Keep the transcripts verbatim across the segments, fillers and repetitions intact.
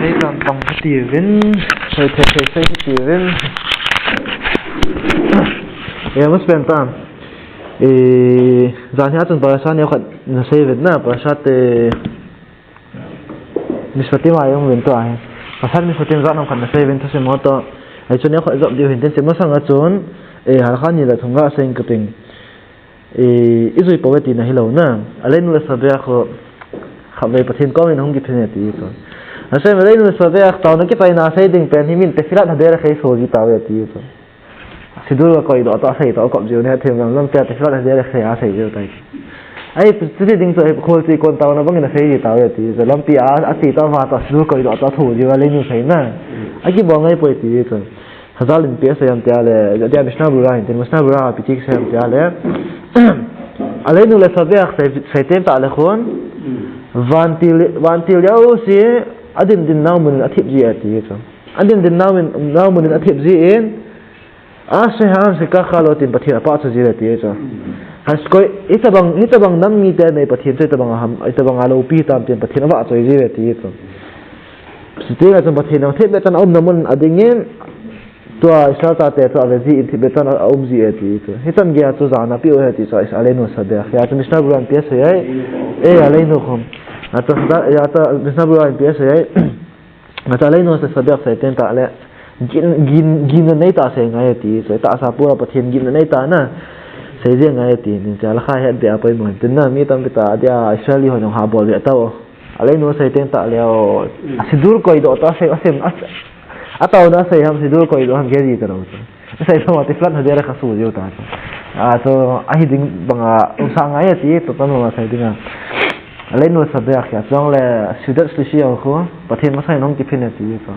Ei, kan pang kiti vin, sei thei, sei sei kiti vin. E, mas pen ta. E, jan hi a chun parasha ni khat na sei vin na, parasha te Mishpatim a jong vin tua hi. Parasha Mishpatim jan khat na sei vin, thusim ho to. Ei, chun ni khat jop diu hin tin, chima sanga chun, e, halakha ni le thum ga sei ka ting. E, i jui poi tina hilou na. Aleinu Leshabeach khu khatvei Pathen koma hung kiphin e ti chu. Asei Aleinu Leshabeach taona kipaina sei ding pen hi min Tefillat HaDerech hi so ji tauve ti chu. Siddur koidoh toh sei toh kop jiu ne, them lam lam te Tefillat HaDerech sei a sei jiu tai. Ei, chuti ding chu khol chi kon taona bangin a sei ji tauve ti chu. Lampi a, a chi toh va toh Siddur koidoh toh tho jiu Aleinu sei na. A kibol ngai poi ti chu. Chazal in ipi asei ham tia le, tia Mishnah Berurah hin tin, Mishnah Berurah ipi ti asei ham tia le. Aleinu Leshabeach sei, sei tem ta le khun. Vantil, vantil jouse, adin din nau mun in athip ji e ti chu. Adin din nau mun, nau mun in athip ji in, Asher ha'am shekach cha lo tin Pathen apachat ji e ti chu. Has koi, hitabang, hitabang nam mite nei Pathen chu hitabang a ham, hitabang a loupi tam tin Pathen avahchoi ji e ti chu. Chuti le chun Pathen in thipbeh chan a umna mun a dingin, tua Israel chate chu ave ji in thipbeh chan a um ji e ti chu. Hichan geiya chu jana pe u ahi ti chu, Aleinu Leshabeach. Hia chu Mishnah Berurah in ipi asei ai. E, Aleinu khom. A chu, hia chu Mishnah Berurah in ipi asei ai. Hia chu Aleinu Leshabeach sei tem ta le. Gin, gin, ginna nei tah sei ngai e ti chu. Tahsa pua Pathen ginna nei tah na. Sei ji ngai e ti. Nin chu halakha het beh a poimo tin na, mi tampi ta dia Israel ho jong ha bol beh tau. Aleinu sei tem ta le o. Mm. A Siddur koidoh toh sei, a sem, a, a taona sei ham Siddur koidoh ham kei ji ta lo chu. Sei thou a Tefillat HaDerech a so jiu ta chu. A chu, ahi ding banga, um sa ngai e ti, to tan lo sei ding a. Aleinu Leshabeach hia chu le Seudat Shlishi a khu, Pathen masa in hung kiphin e ti chu.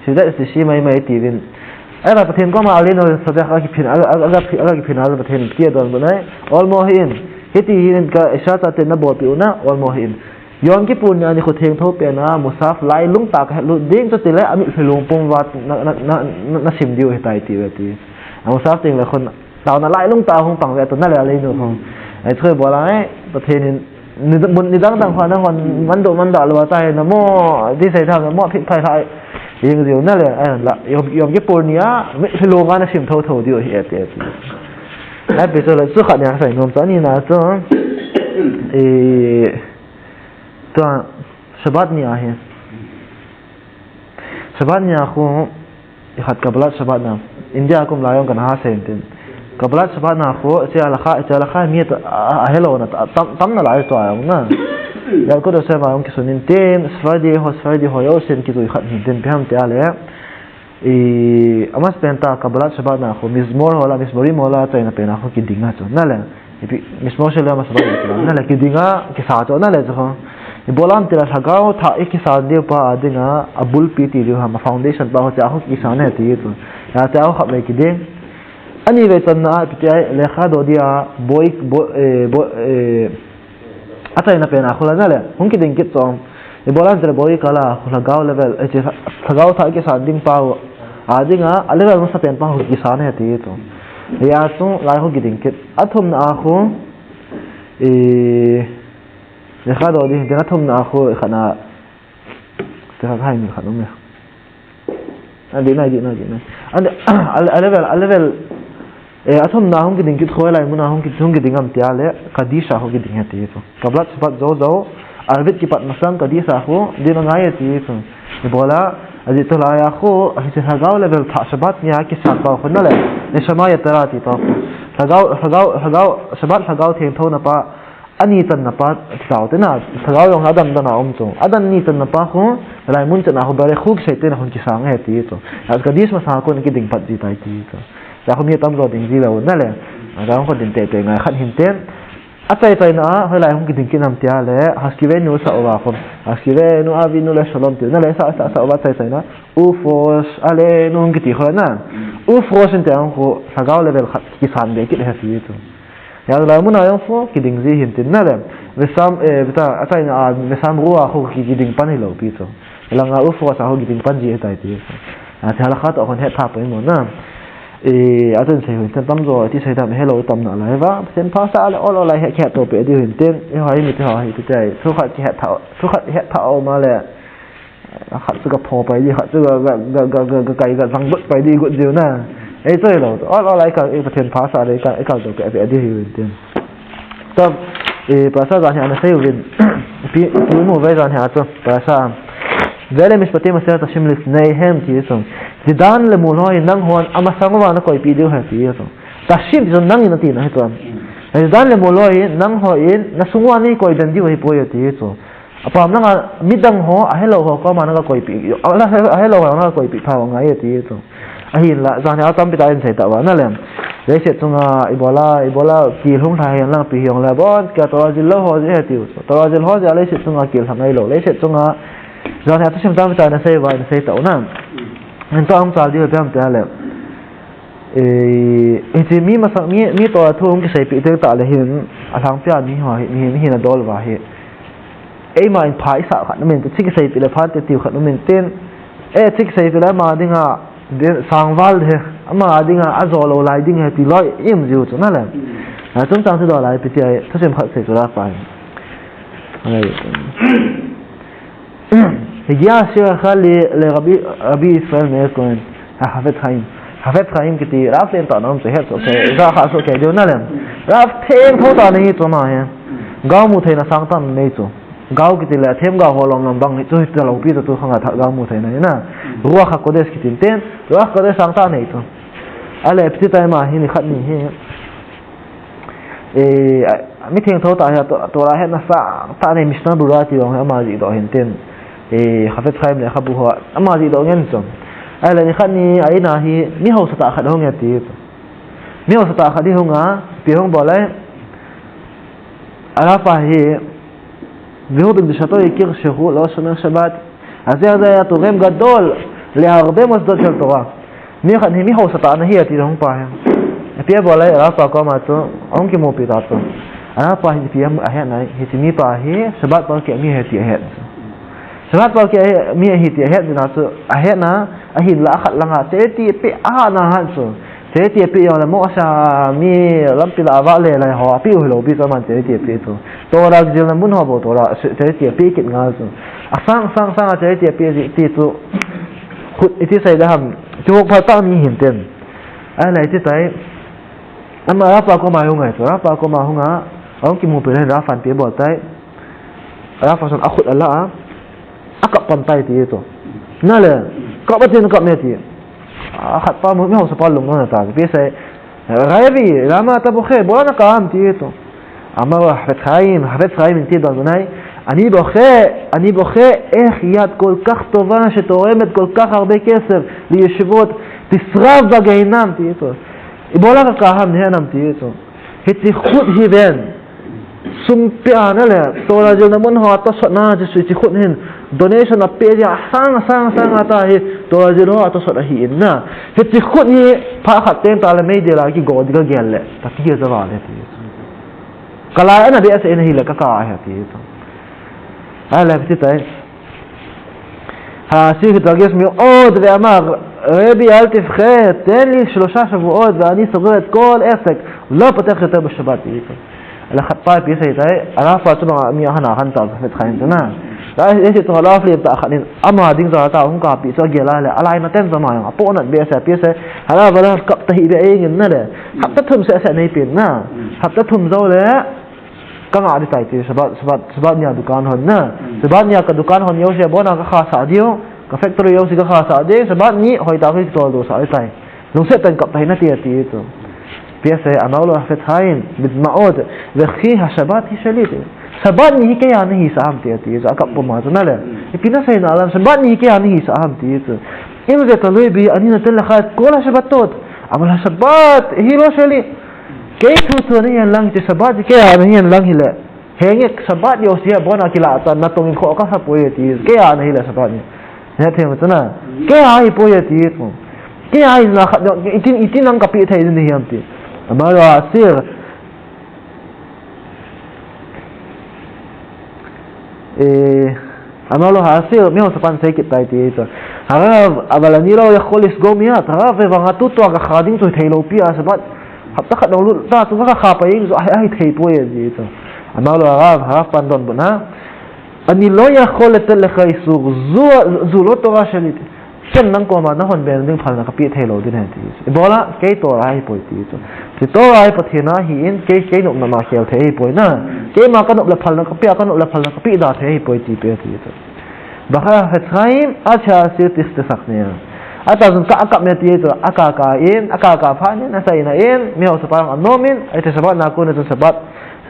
Seudat Shlishi mai mai ti vin. Ahila Pathen koma Aleinu Leshabeach a kiphin, a, a, a, a kiphin a Pathen in ipi adonbut ai. Olmo hih in, hiti hin ka Israel chaten na bolpeh u na, olmo hih in. Yom Kippur ni a nikho thengtho pen a, Musaf lailung tah a kahet lut ding, chuti le, amitlhi long pum uva na, na, na, na, na sim diu ahitai ati uve ti. A Musaf teng le khun, taona lailung tah a hung pang uve ati na le Aleinu khun. Ei, chu ibola, ei, Pathen in, ni, mun, nidang dang kha nanghon, mandoh, mandoh lou a tai, namo, ti sei thei namo, phit phai lha, jing jiu na le, ei, la, Yom, Yom Kippur ni a, amitlhi long a na sim thotho diu ahi ati, ati. Ei, pi chu le, chu khat nia sei nom chu, ani na chu, ei, Tua, Shabbat ni ahi. Shabbat ni a khu, ikhat Kabbalat Shabbat na. India a kum lai jong kana ha sei tin. Kabbalat Shabbat na khu, hiche halakha, hiche halakha mi ta, a, a, ahelou na, ta, tam, tam nalai tua jong na. Yalkut Yosef a jong kisun in tin, Sephardi ho, Sephardi ho jousen kijui khat hin tin, ipi ham tia le. I, amasapen ta Kabbalat Shabbat na khu, Mizmor ho la, Mizmorim ho la, achaina pen a khu kiding a chu. Na le, ipi, Mizmor shel yom Shabbat na le, kiding a, kisa chu, na le chu khu. Ibola ham ti le Lhagao Thah i kisan diu pa a ding a, abulpi ti diu ham, a foundation pa khu, chu a khu kisan e ti chu. Hia chu a khu khatvei kiding. Anivei channa a, ipi ti ai, Lecha Dodi a, boi, boi, eh, boi, eh, Achaina pen a khu la na le, hung kiding kit chu. Ibola ham ti le boi kal a khu Lhagao level, eh, chi Lhagao Thah kisan ding pa u. A ding a, a level masapen pa khu kisan e ti chu. Hia chu, lai khu kiding kit. Athumna a khu, i, Lecha Dodi, tin athumna a khu, i khat na, Te kha hai mi khat um e. A dih nai, dih nai, dih nai. A, a, a level, a level. Eh, athumna hung kiding kit khu lai mun a hung ki, hung kiding ham tia le, Kaddish a khu kiding e ti chu. Kabbalat Shabbat jou jou, Arvit kipat masang Kaddish a khu, ding angai e ti chu. Ibola, ajeh chu lai a khu, hiche Lhagao level Thah Shabbat ni a kisan pa khu na le, Neshama Yetera ti pa khu. Lhagao, Lhagao, Lhagao, Shabbat Lhagao thengthona pa, Ani channa pa, ti tao te na, Lhagao jong Adam dan a um chu. Adam ni channa pa khu, lai mun chan a khu, Berachot khu kisei te na khun kisang e ti chu. A Kaddish masang a kon kiding pat ji tai ti chu. Chu khu mi atamjo ding ji lou na le. A jong khu ding teitei ngai khat hin tin. Achai chaina a, hoilai hung kiding kit nam tia le, Haskivenu Sa'ova khu. Haskivenu Avinu Leshalom ti na le, sa, sa, Sa'ova achai chaina. Ufrosh Aleinu kiti khu na. Ufrosh in te ang khu, Lhagao level khat kisan be kit e ti chu. Hia lai mun a jong khu kiding ji hin tin na le. Vesam, eh, beta, achaina a, Vesam Rua khu ki, kiding pan hilou pi chu. Langa Ufrosh a khu kiding pan ji ahitai ti. A, chu halakha toh khun het tha poimo na. Eh, atun sei hin tin tamjo, ti sei tam helou tam nalai va. Pathen phasah le ol ol a het, het to pe diu hin tin. Eiho hi mi ti ho hi ti tai. Thu khat kihet tha, thu khat het tha um a le. Khat chu ka pho pai di, khat chu ka, ka, ka, ka, ka, ka kai ka zang lut pai di gut jiu na. Ei choi lo. Ol, ol, ei ka, ei Pathen pha sa le, ei ka, ei ka to ka, ei di hi tin. Ta, e, pasa jan hi ana sei uvin. Pi, pi mu ve jan hi a chu, pasa. Vele mispati masel ta shimlis nei hem ti chu. Ti dan le mu loi nang hon, ama sang wa na koi pi diu he ti chu. Ta shim ti chu nang in a ti na hi chu. Ti dan le mu loi nang hon, na sung wa ni koi den diu hi poi ti chu. Apam langa midang ho, ahelou ho, koma nanga koipi, ala, ahelou ho nanga koipi pha ngai ati tu. Ahinla, jan hi atampi ta in sei ta va, na lem. Leiset chunga, ibola, ibola, kilhung lha hen lang pi hiong le, bon, ka tawajil lou ho je ati tu. Tawajil ho je, leiset chunga kilhang ngai lou. Leiset chunga, jan hi atusim tampi ta na sei va, na sei ta na. Ento ang chal di ho piam te le. Eh, hiche mi masang, mi, mi toh a thu hung kiseipeh teng tah le hin, alhangpia mi ho hi, mi, mi hin adol uva hi. Eima in pha isah khat um in, chu kiseipeh le pha te tiu khat um in tin. Eh, chu kiseipeh le ama dinga, sangval he, ama dinga, ajo lou lai ding he, ti loi, im jiu chu na le. A chungchang chu dol lai, pi ti ai, thusim khat sei chu la pai. Ai. Higia Shir Achal le, le Rabbi, Rabbi Israel Meir Cohen. Ha, Chafetz Chaim. Chafetz Chaim kiti, Rav ten ta nom chu het chu, okay. Za kha chu, okay, diu na lem. Rav theng tho ta nei chu ma he. Gao mu theina sang tam nei chu. Gao kiti le, themgao ho lom lom bang hi chu, hi ta lou pi chu, tu khang a tha gao mu theina hi na. Ruach HaKodesh kiti ten, Ruach HaKodesh sang ta nei chu. Ale, piti tai ma hi ni khat ni hi. Eh, a, mi theng tho ta hi, to, Torah hetna sang ta nei Mishnah Berurah ti jong hi ama jih doh hin tin. Eh, Chafetz Chaim le kha bu ho, ama jih doh ngen chu. Ai le ni khat ni, a ina hi, mi hausa ta khat hung e ti. Mi hausa ta khat hi hung a, pi hung bol ai. Ala pa hi, והוא בקדושתו הכיר שהוא לא שומר שבת. אז איך זה היה תורם גדול להרבה מוסדות של תורה. Mi khat hi mi hausa ta na hi ati hung pa hi. Pi a bol ai, Rav pa koma chu, hung kimupi ta chu. Rav pa hi pi a het na, hiche mi pa hi, Shabbat pal keh mi ahi ti ahet. Shabbat pal keh mi ahi ti ahet na chu, ahet na, ahinla khat langa, charity pe a na han chu. Charity ape jong le mo asa mi lampi la ava le lai ho, ape u hilou pi chu aman charity ape chu. Torah jilna mun ho bou Torah, charity ape kit ngal chu. Asang, sang, sang a charity ape ji ti chu. Khut iti sei da ham, chu hok phal ta mi hin ten. Ai lai ti tai. Ama Rav pa koma hung ai chu, Rav pa koma hung a, hung kimupi le Rav pan pe bol tai. Rav pa chun akhut ala a, akap pan tai ti chu. Na le, kap a tin kap me ti. A khat pa mu, mi hausa pa lung nona ta. Pi sei, Rabbi, lama ta bokhe, bola na kam ti chu. אמר לו החפץ חיים, החפץ חיים ti don nai. אני בוכה, אני בוכה, איך יד כל כך טובה שתורמת כל כך הרבה כסף לישיבות, תשרף בגיהנם ti chu. Ibola ka kaham ni hanam ti chu. Hiche khut hi ven. Sum pe a na le, Torah jilna mun ho a tosot na, hiche sui hiche khut hin, donation ape jia, sang, sang, sang a ta hi, Torah jil ho a tosot ahi in na. Hiche khut hi, pha khat teng ta le, meidil a kigo di ka gel le, ta ti java le ti. Ka lai ana be ase na hi le, ka ka he ti. Ai le, ti tai. האסיר התרגש מאוד ואמר, רבי, אל תבכה, תן לי שלושה שבועות ואני סוגר את כל עסק, לא פותח יותר בשבת. Ala khat pa pi sei tai, ala pa chu bang a mi a hana han ta, Chafetz Chaim chu na. Ta, eh, chu ala lim ta khat in, ama ding ta ta, hung kapi chu agel a le, ala ina ten ta ma, apo nat be sei, pi sei, ala vala kap ta hi be eng in na le. Hapta thum seh seh nei pen na. Hapta thum jou le, Ka ngah di tai ti, Shabbat, Shabbat, Shabbat nia dukan hon na. Hmm. Shabbat nia ka dukan hon jouse, bona ka khasah diu, ka factory jouse ka khasah diu, Shabbat ni hoitah a kitol doh sah di tai. Lungset tah in kap tai na ti, ati tu. Pi asei, אמר לו החפץ חיים בדמעות, וכי השבת היא שלי. Shabbat ni hi kei a nahisah ham ti, ati tu. Akap puma tu na le. Hmm. Ipi nasei na lam, Shabbat ni hi kei a nahisah ham ti tu. אם זה תלוי בי, אני נותן לך את כל השבתות. אבל השבת היא לא שלי. Kei thu thu nahi hen lang ti, Shabbat kei a nahi hen lang hile. Henge Shabbat jouse hi abona kilah ta, natong in kho kasa poi ti, kei a nahi le Shabbat ni. Ne them tu na. Kei a hi poi ti tu. Kei a hi na khat, itin, itin nang kapi thei ni hiam ti. אמר לו האסיר. Eh, אמר לו האסיר, mi hausa pan sei kit tai ti tu. הרב, אבל אני לא יכול לסגור מיד, הרב, vang a tutua kakha ding chu thei lou pi a, Shabbat, hapta khat nung lut ta, chu kakha pai ing chu, ahi, ahi thei poi ti tu. אמר לו הרב, הרב pan donbut na. אני לא יכול לתת לך איסור, זו, זו לא תורה שלי. Ken nang koma nahon be ding phalna kapeh thei lou ding ahi ti. Ibola, kei Torah ahipoi ti chu. Ti Torah hi Pathen a ahin, kei, kei nopna ma khel thei ahipoi na. Keima kanop le phalna kapeh, kanop le phalna kapeh da thei ahipoi ti pe ti chu. Bachar Chafetz Chaim, עד שהאסיר תשתכנע. Atah chun ka, akap me ti chu, akap kap in, akap kap phat in, asah in, mi haosapan anom in, ahile Shabbat na kon chun Shabbat,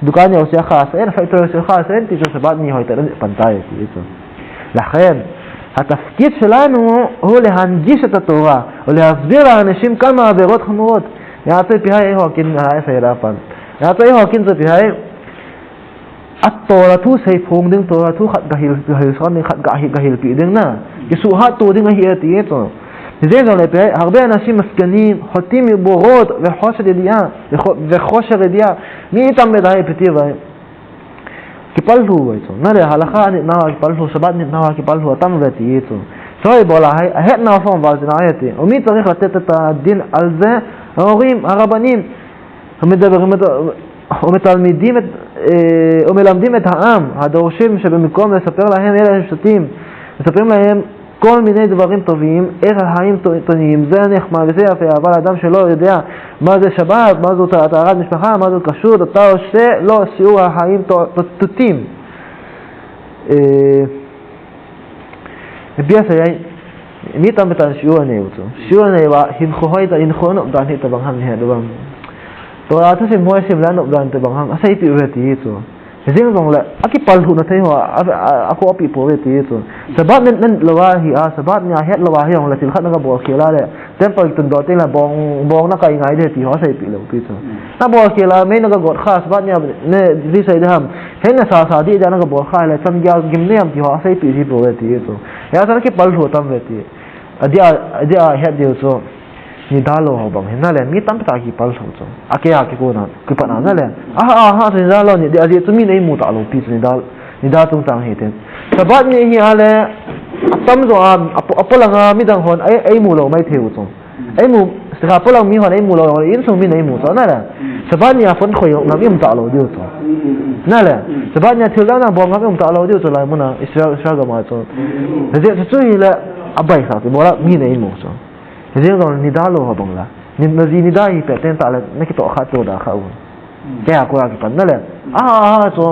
dukan jouse akha sah in, factory jouse akha sah in, ti chun Shabbat ni hoitah in pan tai ti chu. לכן, התפקיד שלנו הוא להנגיש את התורה ולהסביר לאנשים כמה עבירות חמורות. Hia chu ipi ham, eiho kin, ah, asei da pan. Hia chu eiho kin chu ipi ham, a Torah thu seiphong ding, Torah thu khat gahil, gahil son ding, khat gahil, gahilpi ding na. Kisuhat to ding ahi e ti chu. Hijeh jongle ipi ham, הרבה אנשים מזקינים חוטאים מבורות וחוסר ידיעה, וחו-, וחוסר ידיעה. Mi tamtah hi ipi ti uvam. Kipal lhu uve chu. Nale halakha nit nauva kipal lhu, Shabbat nit nauva kipal lhu atam uve ti chu. Choi bola hai, ahet nau phong val china ahi ti. ומי צריך לתת את הדין על זה? ההורים, הרבנים. ומדברים את, ומתלמידים את, אה, ומלמדים את העם, הדורשים שבמקום לספר להם אלא הם שותים. מספרים להם כל מיני דברים טובים, איך החיים טו-, טעונים, זה נחמד וזה יפה, אבל אדם שלא יודע מה זה שבת, מה זו טהרת משפחה, מה זו כשרות, אתה עושה לו שיעור החיים טו-, טו-, טוטים. אה, Ipi asei ai, mi tamtah in shiur anei u chu. Shiur anei uva, hinkho hoitah, hinkho nopdan hi itobang ham nahet uvam. Torah thusim ho isim le anopdan itobang ham, aseipeh uve ti chu. Hijeng jongle, akipal lhuhna thei ho, a, a, a, akhohpeh pouve ti chu. Shabbat nit, nit louva hi a, Shabbat nia het louva hi jongle thil khat na kabol khel a le, temple kitundoh teng le bong, bong nakai ngai ding ti ho aseipeh lou pi chu. Hmm. Nabol khel a, mei nagagol kha, Shabbat nia, ne, ipi sei ding ham. Hei nasasa ding dia nagabol kha le, chan geiya gimnei ham ti ho aseipeh ji pouve ti chu. Hijeh chun akipal lhu tam uve ti. Adia, adia het diu chu. Nidar lou ho bang hi nale, mi tamtah kipal lhu chu. Akei a kikona, kipatna nale. Aha, aha, chu nidar lou ni, dia ajeh chu min eimu talou pi chu nidar, nidar chungchang hi te. Shabbat ni hi a le, atamjo a, apo-, apolanga midang hon, ei, eimu lou maithei u chu. Eimu, sikha polang mi hon eimu lou, insung min eimu chu, nale. Shabbat nia phone khoi ngam ium talou diu chu. Nale. Shabbat nia thil dang dang bol ngam ium talou diu chu lai muna, Israel, Israel gam a chu. Hijeh chu chu hile, abaisa chu, bola min eimu chu. Hijeng jong nidar lou ho bang la. Ni, naji nidar hi pe teng tah le, nakitoh kha toh da kha u. Kei a koi a kipan nale. A, a, a, chu.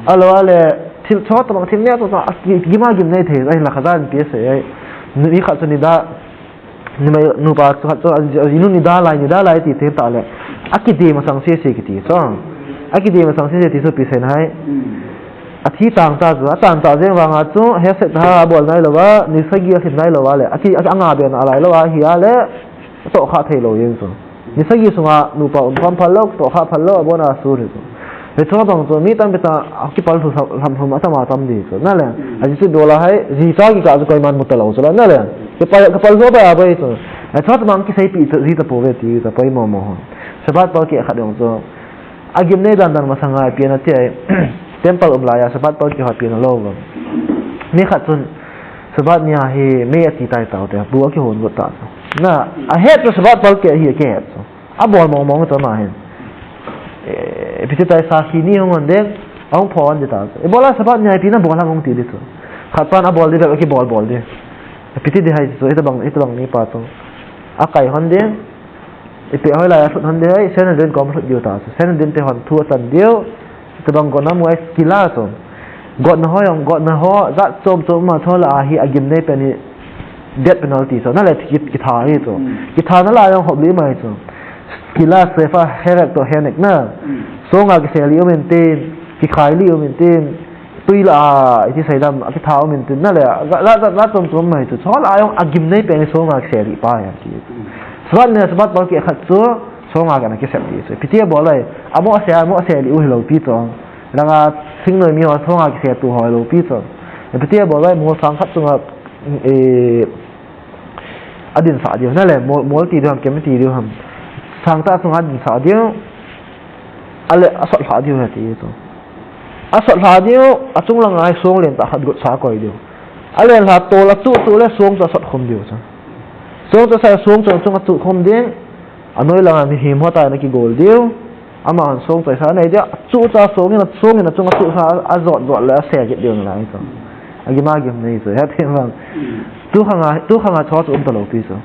Alou a le, thil chom tobang, thil neo tobang, a, ki, kima gimnei thei, ahinla khat in ipi asei ai. Mi khat chu nidar, Numei, nupa chu khat chu, a, a, ajinu nidar lai, nidar lai ti teng tah le. Akidem masang sese kiti chu. Akidem masang sese ti chu ipi seina ham. Athi tangtah chu, atangtah jeng vanga chu, hesed ha abol nailouva, ni sagi alhin nailouva le. Aki, a, anga be nalai louva, hi a le, toh kha thei lou jeng chu. Ni sagi sunga nupa um kham phal lou, toh kha phal lou, abon a asur hi chu. Hichu bang chu, mi tampi tah, akipal lhu sa, lhamlhum atam atam ding chu. Nale, ajeh chu bola hai, ji cha kikah chu koiman mu talou chu la, nale. Kipal, kipal lhu bai a bai chu. Hichu bang kiseipeh ji tapouve ti, tapoi momo ho. Shabbat palkeh khat jong chu. Agimnei dan dan masanga ipi ana ti ai. Temple um laiya, Shabbat palkeh ho ipi ana lou uvam. Mi khat chun, Shabbat nia hi, mei ati tai tau te, bu akihon got ta chu. Na, ahet chu Shabbat palkeh hi, akihet chu. Abol mong mong chu ama hin. Eh, ipi ti tai sakhi ni hung hon ding, ahung pho hon ding ta chu. Ibola Shabbat nia ipi nabol ham hung ti ding chu. Khat pan abol ding, akibol bol ding. Ipi ti ding ham chu, itobang, itobang mipa chu. Akai hon ding, ipi hoi lai alhut hon ding, Sanhedrin kom lhut diu ta chu. Sanhedrin te hon thu achan diu, Tobang gotna mu a kila chu. Gotna ho jong, gotna ho, jat chom chom ma chu la a hi agimnei pen hi death penalty chu. Nale ki, kitha hi chu. Hmm. Kithana la jong hop li mai chu. Kila, srefa, herek toh henek na. Hmm. Songa kisel li um intin, kikhai li um intin, tui la a, iti seidam, akitha um intin, nale, jat, jat, jat, jat chom chom mai chu. Chu la a jong agimnei pen hi songa kisel li pa hi ti. Hmm. Shabbat ni, Shabbat palkeh khat chu, songa kana kisel li chu. Ipi ti abol ai, amo se, amo se li u hilou pi chu. Langa thingnoi mi ho songa kisel tu ho lou pi chu. Ipi ti abol ai, mol sang khat chunga, eh, adin sah diu, nale, mol, mol ti diu ham, kem ti diu ham. Sang tah chunga adin sah diu. Ale, asot lha diu ahi ti chu. Asot lha diu, achung langa hi song len tah khat got sa koi diu. Alen lha tol a chu chu le song chu asot khum diu chu. Song chu sa song chu achung a chu khum ding. Anoi langa mihem ho tah in akigol diu. Ama hon song chaisa nei dia, chu cha song in, song in achunga chu sa a jot jot le a se kit ding lai chu. A gim a gim nei chu, he thim vang. Tu khanga, tu khanga chu chu um ta lo pi chu.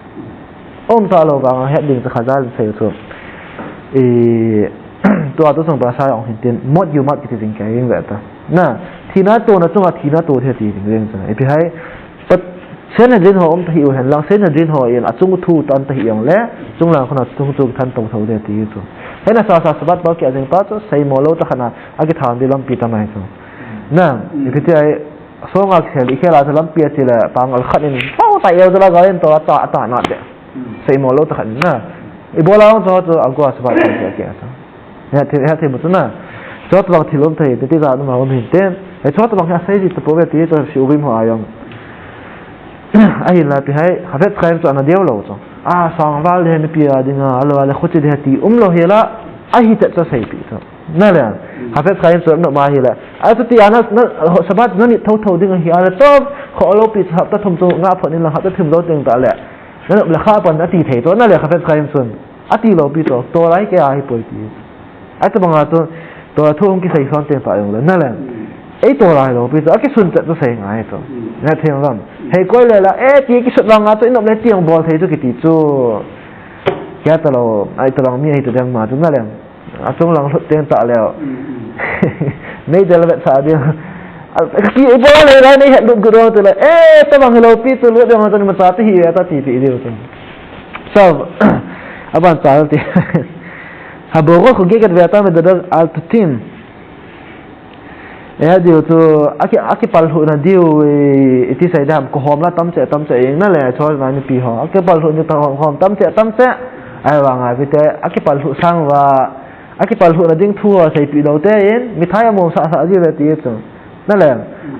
Um ta lo vang a het ding chu Khazal sei chu. I, tua tu song pa sa jong hin tin, mot yu mat kiti ding ka ring ve ta. Na, thina to na chunga thina to the ti ding ring chu. Ipi hai, Sanhedrin ho um ta hi u hen lang, Sanhedrin ho in achung thu tan ta hi jong le, chunglang khun a chung chu than to tho de ti chu. Hena sa sa Sabbath pa kia jeng pa chu, sei mo lo ta khana, a kithan di lampi ta mai chu. Na, ipi ti ai, song a kisel, i khela chu lampi a chi le, pangal khat in, pau ta yau jala ga in to a ta, a ta na de. Sei mo lo ta khat in na. I bola hong chu, chu, a gua Sabbath pa kia kia chu. He thim, he thim chu na. Chot bang thil um thei, ti ti za nu ma um hin ten. He chot bang he sei ji ta po ve ti chu si u bim ho a jong. Ahin la pi hai, Chafetz Chaim chu ana deu lo chu. A, sang val de ni pi a ding a, alo le khuchi de ti um lo he la. A hi te chu sei pi chu. Na le. Chafetz Chaim chu no ma hi la. A chu ti ana, na, Sabbath na ni tho tho ding a hi a le to. Kho lo pi chu hapta thum chu nga phot ni la hapta thum lo ding ta le. Na le kha pan a ti thei chu. Na le Chafetz Chaim chun. A ti lo pi chu, Torah hi kei a hi poi ti. A ti banga chu, Torah thu hung kisei son teng ta jong le, na le. Ei Torah hi lo pi chu, a kisun chet chu sei ngai chu. Na thim vang. Hei koi le la, e ti kisun vanga chu, i nop le ti jong bol thei chu kiti chu. Kia ta lo, ai ta bang mi hi ta dang ma chu, na le. A chung lang lut teng ta le. Nei del vet sa ding. A, ki, i bol le la, nei het lut gu dong tu le. E, ta bang hi lo pi chu, lut dong chu, ni ma cha ti hi, ta ti ti diu chu. So, aban chal ti. Haboro khu ge gat ve ta me da al tatim. E ha diu chu, aki, aki pal hu na diu, e, iti sai dam, ko hom la tam che, tam che, ing na le, chol na ni pi ho. Aki pal hu ni ta hom, hom tam che, tam che. Ai wa nga vi te, aki pal hu sang wa, aki pal hu na ding thu ho sei pi lo te in, mi thai mo sa sa ji ve ti chu. Na le,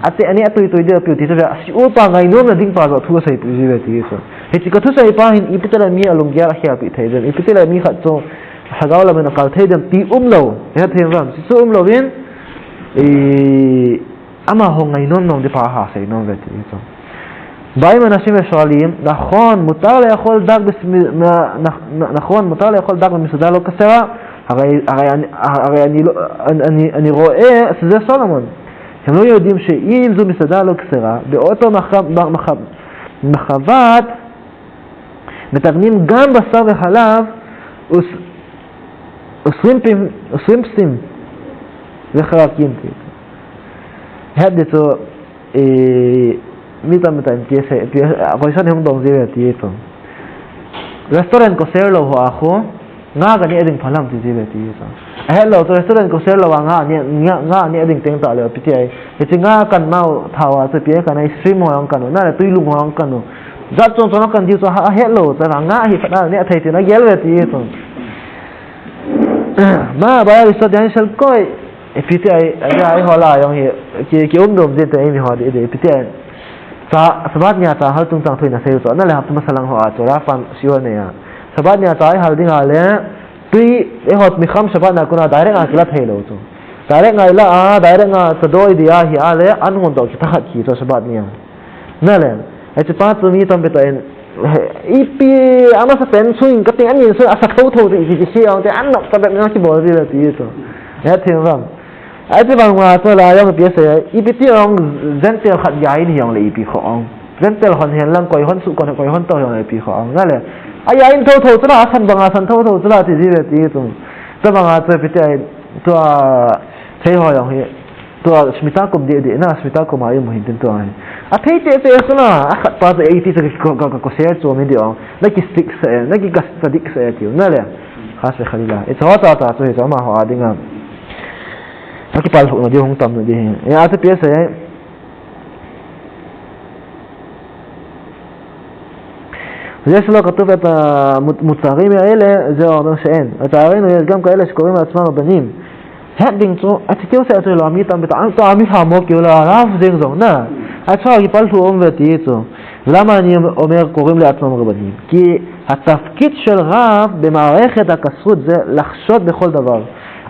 a te ani a tui tui de pi ti chu ve, a si u pa ngai nom na ding pa zo thu sei pi ji ve ti chu. Hi chi ka thu sei pa hin ipi te le mi a lung gel a khel pi thei dem, ipi te le mi khat chu, Hagao la min a kal thei dem ti um lo, he thim vang, si chu um lo in, i, ama ho ngai nom nom di pa ha sei nom ve ti chu. Ba'im aנשים ושואלים, נכון, מותר לאכול דג בס-, מ-, מ-, נכ-, נ-, נכון, מותר לאכול דג במסעדה לא כשרה, הרי, הרי אני, הרי אני לא, אני, אני, אני רואה שזה סולומון. הם לא יודעים שאם זו מסעדה לא כשרה, באותו מח-, מח-, מח-, מחבת מטגנים גם בשר וחלב ושרימפים, ושרימפסים וחרקים. Het di chu, e, mi tam mi tam ti se, ti, a, question hung dong ji ve ti chu. Restaurant kosher lo ho a khu, nga ka neh ding phalam ti ji ve ti chu. A het lo chu restaurant kosher lo a nga neh, nga, nga neh ding teng ta le pi ti ai. Hichi nga kan nau thao a chu pi ai kan ai shrimp ho ang kan u, na le tui lung ho ang kan u. Jat chom chom kan diu chu ha, a het lo chu nga hi phat na neh thei ti na gel ve ti chu. Ma, ba ya riso dian sel koi. E pi ti ai, ai, ai ho la jong hi, ki, ki um dum jin te mi ho di, di, pi ti ai. Cha, Sabbath nia cha hal tung chang thui na sei u chu, na le hap tu ma salang ho a chu, la pan siu ne ya. Sabbath nia cha ai hal ding a le, tui, e ho mi kham Sabbath na kuna direct a kila thei lo chu. Direct ngai la a, direct nga cha doi di a hi a le, an ngun to ki ta khat ki chu Sabbath nia. Na le, ai chu pa chu mi tam pe ta in, ipi, ama sa pen swing, ka ting an in swing, a sa tho tho ti, ti, ti, si ang te, an nok ta pe na ki bol di la ti chu. Ya thim vang. Ai, ti bang ma chu la jong pi se, ipi ti ong Gentile khat ya in hi ong le ipi kho ong. Gentile hon hen lang koi hon su kon koi hon to hi ong le ipi kho ong. Na le. A ya in tho tho chu la, a san bang a san tho tho chu la ti ji ve ti chu. Ta bang a chu pi ti ai tua thei ho jong hi. Tua Shmita kum di di na, Shmita kum a i mu hin tin tua hi. A thei te te chu la, a khat pa chu eighty chu ko, ko, ko, ko share chu mi di ong. Na ki stick se, na ki gas ta dik se ti. Na le. Khas ve khalila. I chu ta ta chu hi chu ama ho a ding a. A kipal hluk na di hung tam na di hi. Ya, a chu pi se. זה שלא כתוב את המוצרים האלה, זה אומר שאין. לצערנו יש גם כאלה שקוראים לעצמם רבנים. Het ding chu, a chu keu se a chu lo mi tam bita, to ami ha mo keu la, Rav ding jong na. A chu a kipal hluk um ve ti chu. למה אני אומר קוראים לעצמם רבנים? כי התפקיד של רב במערכת הכשרות זה לחשוד בכל דבר.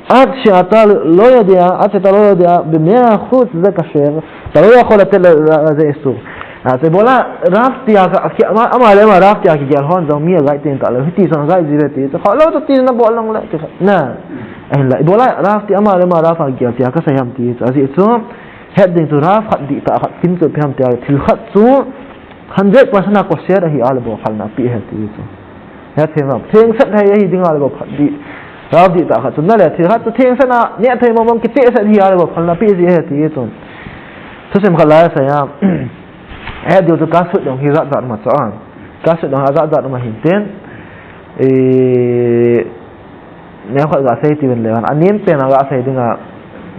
עד שאתה לא יודע, עד שאתה לא יודע במאה אחוז שזה כשר, אתה לא יכול לתת לזה איסור. אז זה בולה, רב תהיה, אמר להם הרב תהיה כגלהון, זה מי הגייטין תעלה, היתי זון גייט זיבתי, זה חלום אותי נבוא לנגלה, נא. Ahinla, ibola Rav ti ama le ama Rav a gel tia kasei ham ti chu. Ajeh chu, het ding chu Rav khat dihtah khat kin chu ipi ham tia, thil khat chu hundred percent a kosher ahi a le bou phalna pi ahi ti chu. Hethem vang. Thengset ahi, ahi ding a le bou phal ding. Rav dihtah khat chu na le, thil khat chu thengset a, neh thei mong mong kichehset ahi a le bou phalna pi ahi ti chu. Thusim khat lai asei a. Het diu chu kasut jong hi jat jat ma chu a. Kasut jong a jat jat ma hin tin. E, Neo khat ga sei ti ven le, anem pen a ga sei ding a,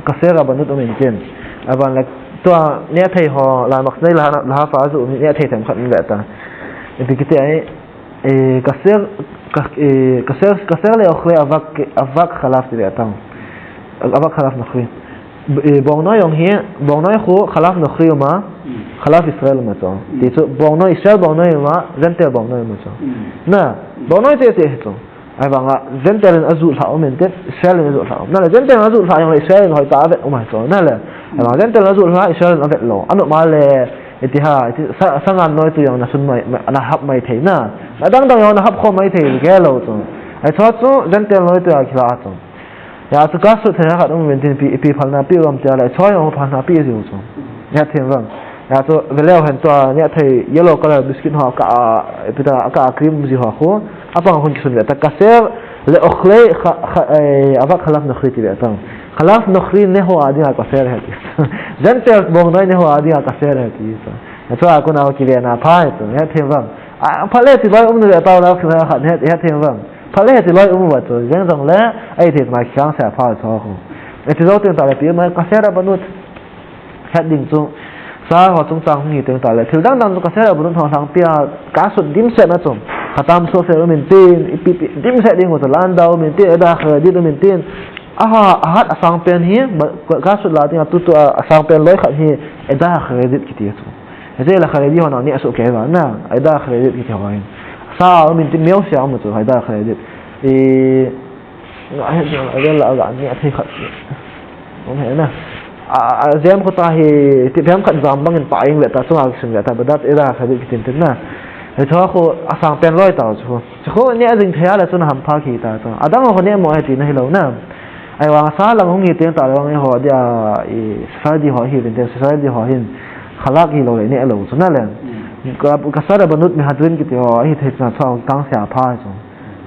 kasher rabanut um in tin. Aban le, tua neh thei ho, la mak nei la, la fa zu, neh thei them khat in ve ta. Ipi kiti ai, e, kasher, ka, e, kasher, kasher le okhle avak, avak khalav ti ve ta. Avak khalav nokhri. E, bongnoi jong hi, bongnoi khu khalav nokhri uma, khalav Israel uma chu. Ti chu, bongnoi Israel bongnoi uma, Gentile bongnoi uma chu. Na, bongnoi che che chu. Ahivanga, Gentile in ajuh lha um in tin, Israel in ajuh lha um. Na le, Gentile in ajuh lha jong le Israel in hoitah a avet um ahi chu. Na le, ahivanga, Gentile in ajuh lha, Israel in avet lou. Anop ma le, iti ha, iti sa, sangan noi tu jong na sun mai, mai, na hap mai thei na. Na dang dang jong na hap khom mai thei, ke lou chu. Ahi chu chu, Gentile noi tu a kila chu. Ya chu kasut thei khat um in tin pi, pi phalna pi um tia le, chu jong phalna pi jiu chu. Hethem vang. Ya chu veleu hen tua, neh thei yellow color biscuit ho ka, a, ipi ta, ka cream ji ho khu. Apang khun kisun ve ta kasher le okhle kha, kha, e, avak khalav nokhri ti ve ta. Khalav nokhri ne ho a ding a kasher ahi ti. Gentile bongnoi ne ho a ding a kasher ahi ti chu. Ya chu a kona kive na pha ahi chu. Hethem vang. A, phale ti loi um nu ve ta la khla khat het, hethem vang. Phale ti loi um va chu. Jeng jong le, ai thei ma khang sa pha chu khu. E ti jou teng ta le pi ma kasher rabanut. Het ding chu, sa ho chungchang hung hi teng ta le, thil dang dang chu kasher rabanut ho lhang pia, kasut dimset na chu, khatam so se um in tin, ipi pi, dimset ding chu, landau um in tin, eda khe dit um in tin, aha, ahat asang pen hi, ba, kasut la ding a tu tu a, asang pen loi khat hi, eda khe dit kiti chu. Hiche la khe dit ho na ni asu ke va na, eda khe dit kiti ho hin. Sa um in tin, meu sia um chu, eda khe dit. I, Nga he jong a vel a ga ni a thei khat. Um he na. A, a, jem ko ta hi, ti pem khat jam bang in pa ing ve ta, chunga kisun ve ta, badat eda kha di kitin tin na. He chu khu, asang pen loi ta chu. Chu khu, ni a jing thei a le chun ham pha ki ta chu. Adang khu ni mo he ti na hi lou na. Ahivang sa lang hung hi teng ta le vang ho dia, i, Sephardi ho hi, vin te Sephardi ho hin. Khalak hi lou le ni a lou chu na le. Ka, kasher rabanut mehadrin kiti ho, hi thei chun chu kang sia pha chu.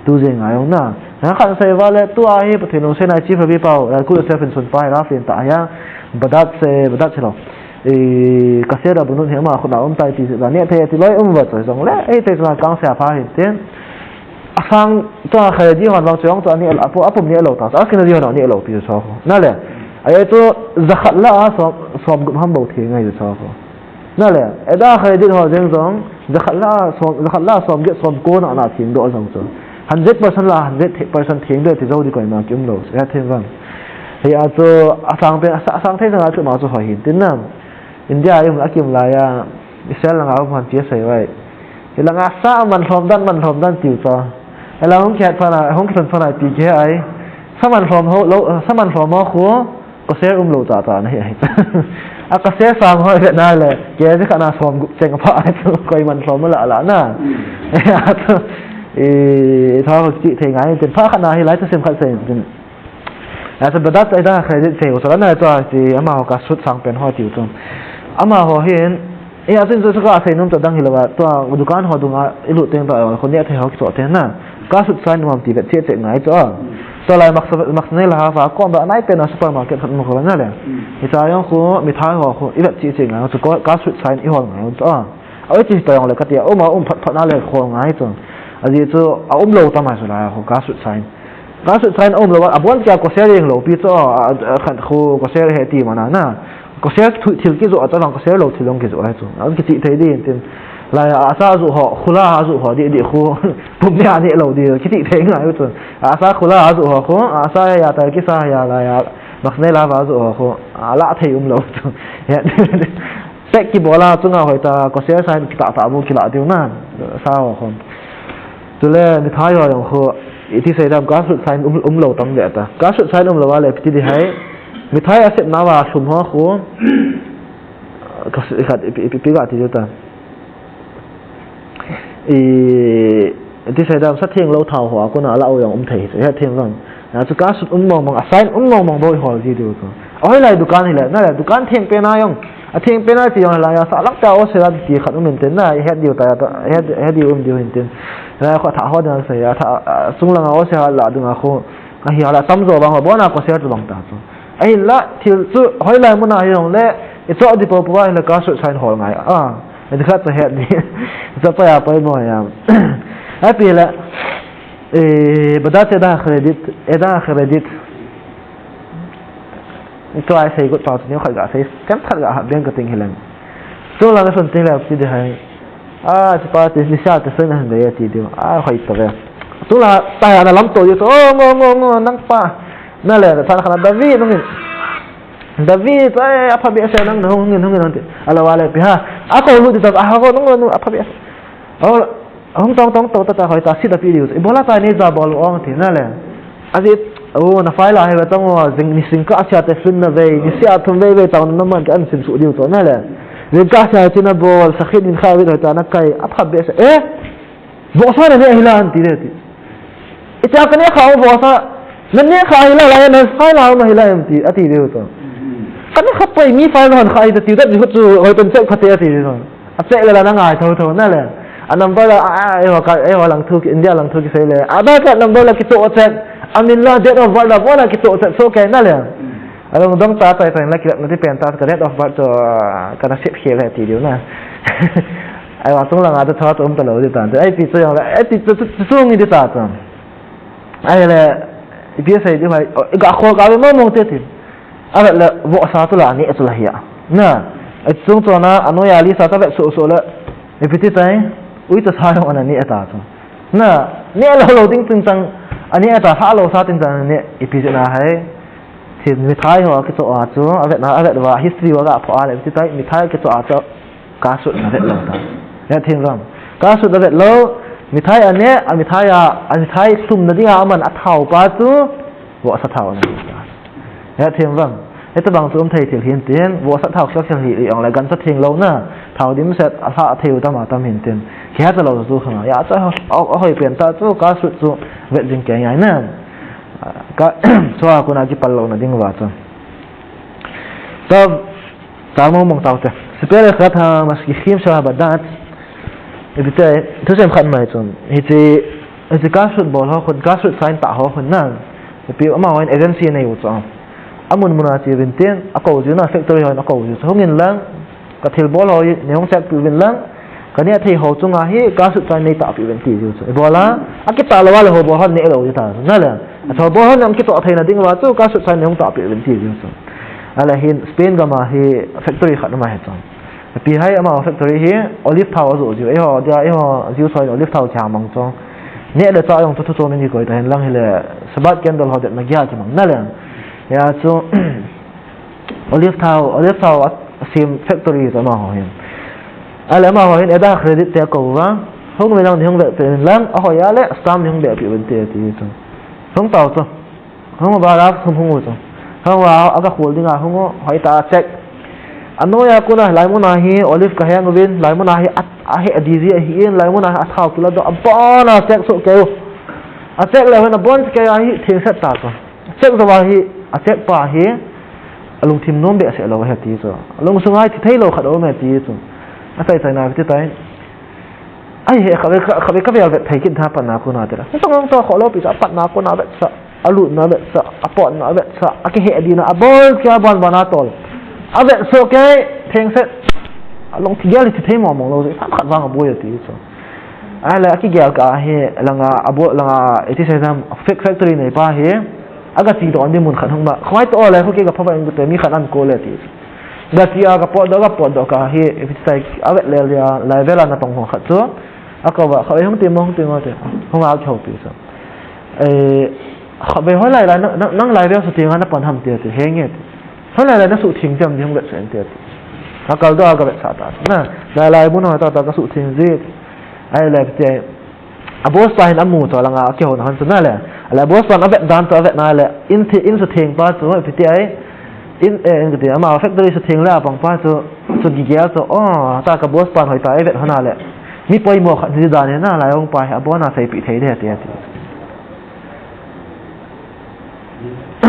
Tu jeng a jong na. Na khan sei va le tu a hi Pathen lungset a Chief Rabbi pau, eh, Kudus Self in sun pa hi la fin ta ya. Badat se, badat se lo. Eh, kasher rabanut hi ama khut a um tai ti se la ne the ti loi um va choi jong le. Eh, te la kang sia pha hin tin. Asang tu a kha di hon vang chong tu a ni a pu, a pum ni a lo ta. A kin di hon ni a lo ti so. Na le. Ai tu jakhat la a som, som gup ham bo thi ngai so. Na le, eda kha dit ho jeng jong, jakhat la som, jakhat la som get som ko na na thing do jong chu. Hundred percent la hundred percent thing do ti jo di koima ki um lo, ya thing vang. Hei a chu asang pen, asa-, asang thei jong a chu ma chu ho hin tin na. India a um a kim la ya, Israel langa um han ti sei vai. Hi langa sa man lhom dan, man lhom dan tiu chu. Ela hung khet pha na, hung khet pha na ti ke ai. Sa man lhom ho, lo, sa man lhom ho khu, Kasher um lo ta ta na hi ahi. A kasher sang ho ve na le, ke je kha na som gup cheng pha chu koi man som la la na. Ya chu, i, tha ho ti thei ngai tin pha kha na hi lai ta sem khat sei tin. Ya chu badat ai da credit sei ho sa na chu ti ama ho kasut sang pen ho ti chu. Ama ho hin, e, a tin chu ka sei nom ta dang hi lo ba, tua dukan ho dunga i lut teng ta ho ne thei ho ki to te na. Kasut sign nuam ti vet che che ngai chu. Tua lai maksa, maksa nei la ha va kom ba nai pen a supermarket khat mo ko na le. Hicha jong khu mithai ho khu i vet chi chi ngai chu ko kasut sign i hol ngai chu. A oi chi ta jong le ka ti a um a um phat phat na le khol ngai chu. Ajeh chu a um lo ta ma chu la khu kasut sign. Kasut sign a um lo a bon kia kosher jeng lo pi chu a, a, a khat khu kosher he ti ma na na. Kosher thu thil kijoh a, chavang kosher lo thil jong kijoh ahi chu. An kichih thei ding tin. Lai a asa joh ho, khula a joh ho, di, di khu, pum nia neh lo di, kichih thei ngai chu. Asa khula a joh ho khu, asa ya ta kisa ya lai a, maksa nei la va joh ho khu, a la thei um lo chu. Ya. Pek kibol a chunga hoi ta, kosher sign kita ta bu kila diu na, sa ho khu. Chule mithai ho jong khu, iti sei dam kasut sign um, um lo tam ve ta. Kasut sign um lo a le piti di hai. Mithai a sep na va sum ho khu. Kasut khat ipi, ipi, ipi ga ti ta. I, iti sei dam sa theng lo thao ho a kona la u jong um thei. Ya theng vang. Achu kasut um mong mong, a sign um mong mong bou i hol ji diu chu. Ahoilai dukan hile, nale, dukan thengpen a jong. A thengpen a ti jong la, a sa lang ta o se la ti khat um inte na, i het diu ta, i het, i het diu um diu hintin. Na kho tha ho ding sei, a tha, a, sung langa o se la dung a kho. Ahi la tamjo bang, bona ko se tu bang ta chu. Ahinla, thil chu, hoilai mun a hi jong le, i cho di po po a hile kasut sign hol ngai. A, i khat chu het di. Cho pa ya poimo ya. Api le, Eh, Badache Eda HaCharedit, Eda HaCharedit. Tua sei got pau chu ni khat ga sei, tem khat ga ha beng ka ting hilang. Chung lang sun ting la ti de hai. A, chu pa ti ni sa te sun han de ti diu. A, hoi to ve. Chung la ta ya na lam to diu to. O, ngo, ngo, ngo, nang pa. Nale, ta kha na David nung. David, ai, apha behseh nang, nung, nung, nung, nung, ti. Ala wale pi ha. A ko lu di ta, a ko nung, nung, apha behseh. O, hung tong tong to ta ta hoi ta sit api diu. Ibola ta ni ja bol ong ti nale. Ajit, o, na file a he ba tong o, jing ni sing ka sia te sun na ve, ni sia thum ve ve tong na man ka an sim su diu to nale. Jing ka sia chi na bol, sakhi nin kha ve hoi ta na kai, apha behseh. Eh? Vohsa na ne hila an ti le ti. Icha ka ne kha vohsa, na ne kha hila la na file a na hila em ti, ati diu to. Ka ne kha poi mi file na hon kha ita ti dat ni hu chu hoi pen check kha te ati diu to. A check le la na ngai tho tho nale. A number la, a, a, eiho ka, eiho lang thu ki, India lang thu ki sei le. Aadhaar card number la ki to check. A min la date of birth la bona ki to check so ke nale. Alung dong ta tai tai la ki la ti pen ta ka date of birth to, ah, ka na sip khel he ti diu na. Ai wa chung langa ta tho to um ta lo di ta. Ai ti chu jong la, ai ti chu, chu, chu ngi di ta to. Ai le, ipi sei di mai, o, i ga khol ka ve mong mong te ti. A vet le, vohsa chu la, ni chu la hi a. Na, a chung chu na, a noi a li sa ta vet su su le, ipi ti tai, ui ta sa jong ana ni ta chu. Na, ni lo lo ding ting chang, a ni ta ha lo sa ting chang ni, ipi ti na hai. Thi mithai ho ki cho a chu, a vet na, a vet va, history va ga pho a le, ipi ti tai, mithai ki cho a chu. Kasut na vet lo ta. Ya thim ram. Kasut na vet lo. Mithai a ne, a mithai a, a mithai sum na ding a man a thao pa chu. Vohsa thao na ding ta. Ya thim ram. Heta bang chu um thei thil hin tin. Vohsa thao khel khel hi ong le gan sa thing lo na. Thao dim set a hla thei u tam a tam hin tin. Khia ta lo chu khang. Ya cha a, a hoi pen ta chu kasut chu vet ding ke ngai na. Ka, chua kuna ki pal lo na ding va chu. Ta Tamo mong tau te. Sipele khat ha mas ki khim sa ba dat. Ipi te, thusem khat mai chun. Hichi, hichi kasut bol ho khun, kasut sign ta ho khun na. Ipi ama hon agency nei u chu. Amun mun a chi vin tin, a ko jiu na factory hon a ko jiu chu. Hung in lang, ka thil bol ho i, nei hung check pi vin lang. Ka ne thei ho chunga hi, kasut sign nei ta pi vin ti jiu chu. Ibola, a ki ta lo wa le ho bol hon ne lo ji ta. Na le. A cho bol hon ang ki to thei na ding wa chu, kasut sign nei hung ta pi vin ti jiu chu. Ala hin Spain gam a hi factory khat ama hi chang. Pi hai ama factory hi olive thao ajo jiu. Eiho dia eiho jiu soi olive thao cha mang chang. Ne le cha jong chu thu chom in koi ta hin lang hi le Sabbath candle ho det na gia ki mang na le. Ya chu olive thao, olive thao a sim factory to ama ho hin. Ale ama ho hin Eda HaCharedit te ko va. Hung ve lang ni hung ve pe lang a ho ya le stamp ni hung be pi vin te ti chu. Hung tao chu. Hung ba la hung hung chu. Hung wa aga khol ding a hung hoi ta check. A noi a kuna lai mun a hi olive ka heng vin, lai mun a hi a, a he a D G a hi in, lai mun a hi a thao kilo do a bon a check so ke u. A check le hon a bon ke a hi thil set ta chu. A check zo wa hi, a check pa hi a lungthim nom be se lo he ti chu. A lung sunga hi thi thei lo khat o me ti chu. A tai tai na ti tai. Ai he, khabe, khabe, khabe vel vet thei kit tha patna kuna tira. Hung tong hung to kho lo pi cha patna kuna vet sa, a lutna vet sa, a potna vet sa, a kihe dina, a bol kia ban ban a tol. A vet so ke, theng set. A long thi gel thi thei mo mo lo, sam khat vang a boi ti so. Ai le, a kigel ka he, langa, a bo, langa, iti se sam, fake factory nei pa he, a ga chi to an di mun khat hung ba. Khwai to le, khu ke ga pha ba ing te, mi khat an ko le ti. Ga ti a ga pot do, ga pot do ka hi, ipi tai a vet le le a, lai vel a na tong ho khat chu. A ko ba, kha hung ti mo, hung ti mo te. Hung a kho pi sa. Eh, kha be ho lai lai, nang, nang lai vel su ti nga na pan ham te te, he nge te. Ho lai lai na su thing jam di hung vet sen te te. A kal do a ga vet sa ta. Na, lai lai bu na ta ta ga su thing ji. Ai lai te. A boss pa hin a mu chu langa a kihona hon chu na le. A le boss pa a vet dan chu a vet na le. In thi, in su theng pa chu ipi ti ai. In, eh, in ti ama factory su theng le a pang pa chu, chu gigel chu. Oh, ta ka boss pa hoi ta ai vet hona le. Mi poimo khat ni dan na lai hung pa hi a bona sei pi thei de ti ti.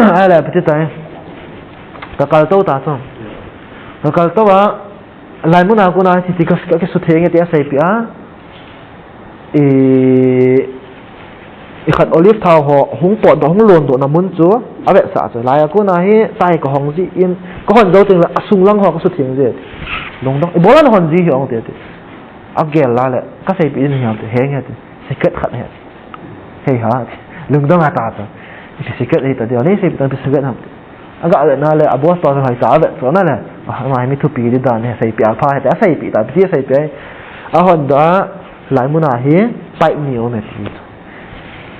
Ahile, piti tai. Ka kaltou ta chu. Ka kaltou a, lai muna kona, ti, ti, ka, ka, ka sutheng e ti aseipeh a. I, i khat olive thao ho, hung potdoh, hung londoh na mun chu, avetsah chu. Lai a kona hi, tai ka hong jin, ka hon jou teng le, asung lang ho ka sutheng je. Lungdong, ibola na hon ji hi ong te ti. Agel la le, ka seipeh in hi ong te, henge ti. Secret khat he. Hei ha, lungdong a ta ta. Ipi secret hita dia, nei seipeh tan ipi secret ham. Aga vet na le, a boss pa hoi ta vet chu na le. Ah, ama hi mi thupi di dan he, seipeh a pha he, aseipeh ta, ipi seipeh. Ahon da, lai muna hi, pipe ni um e ti.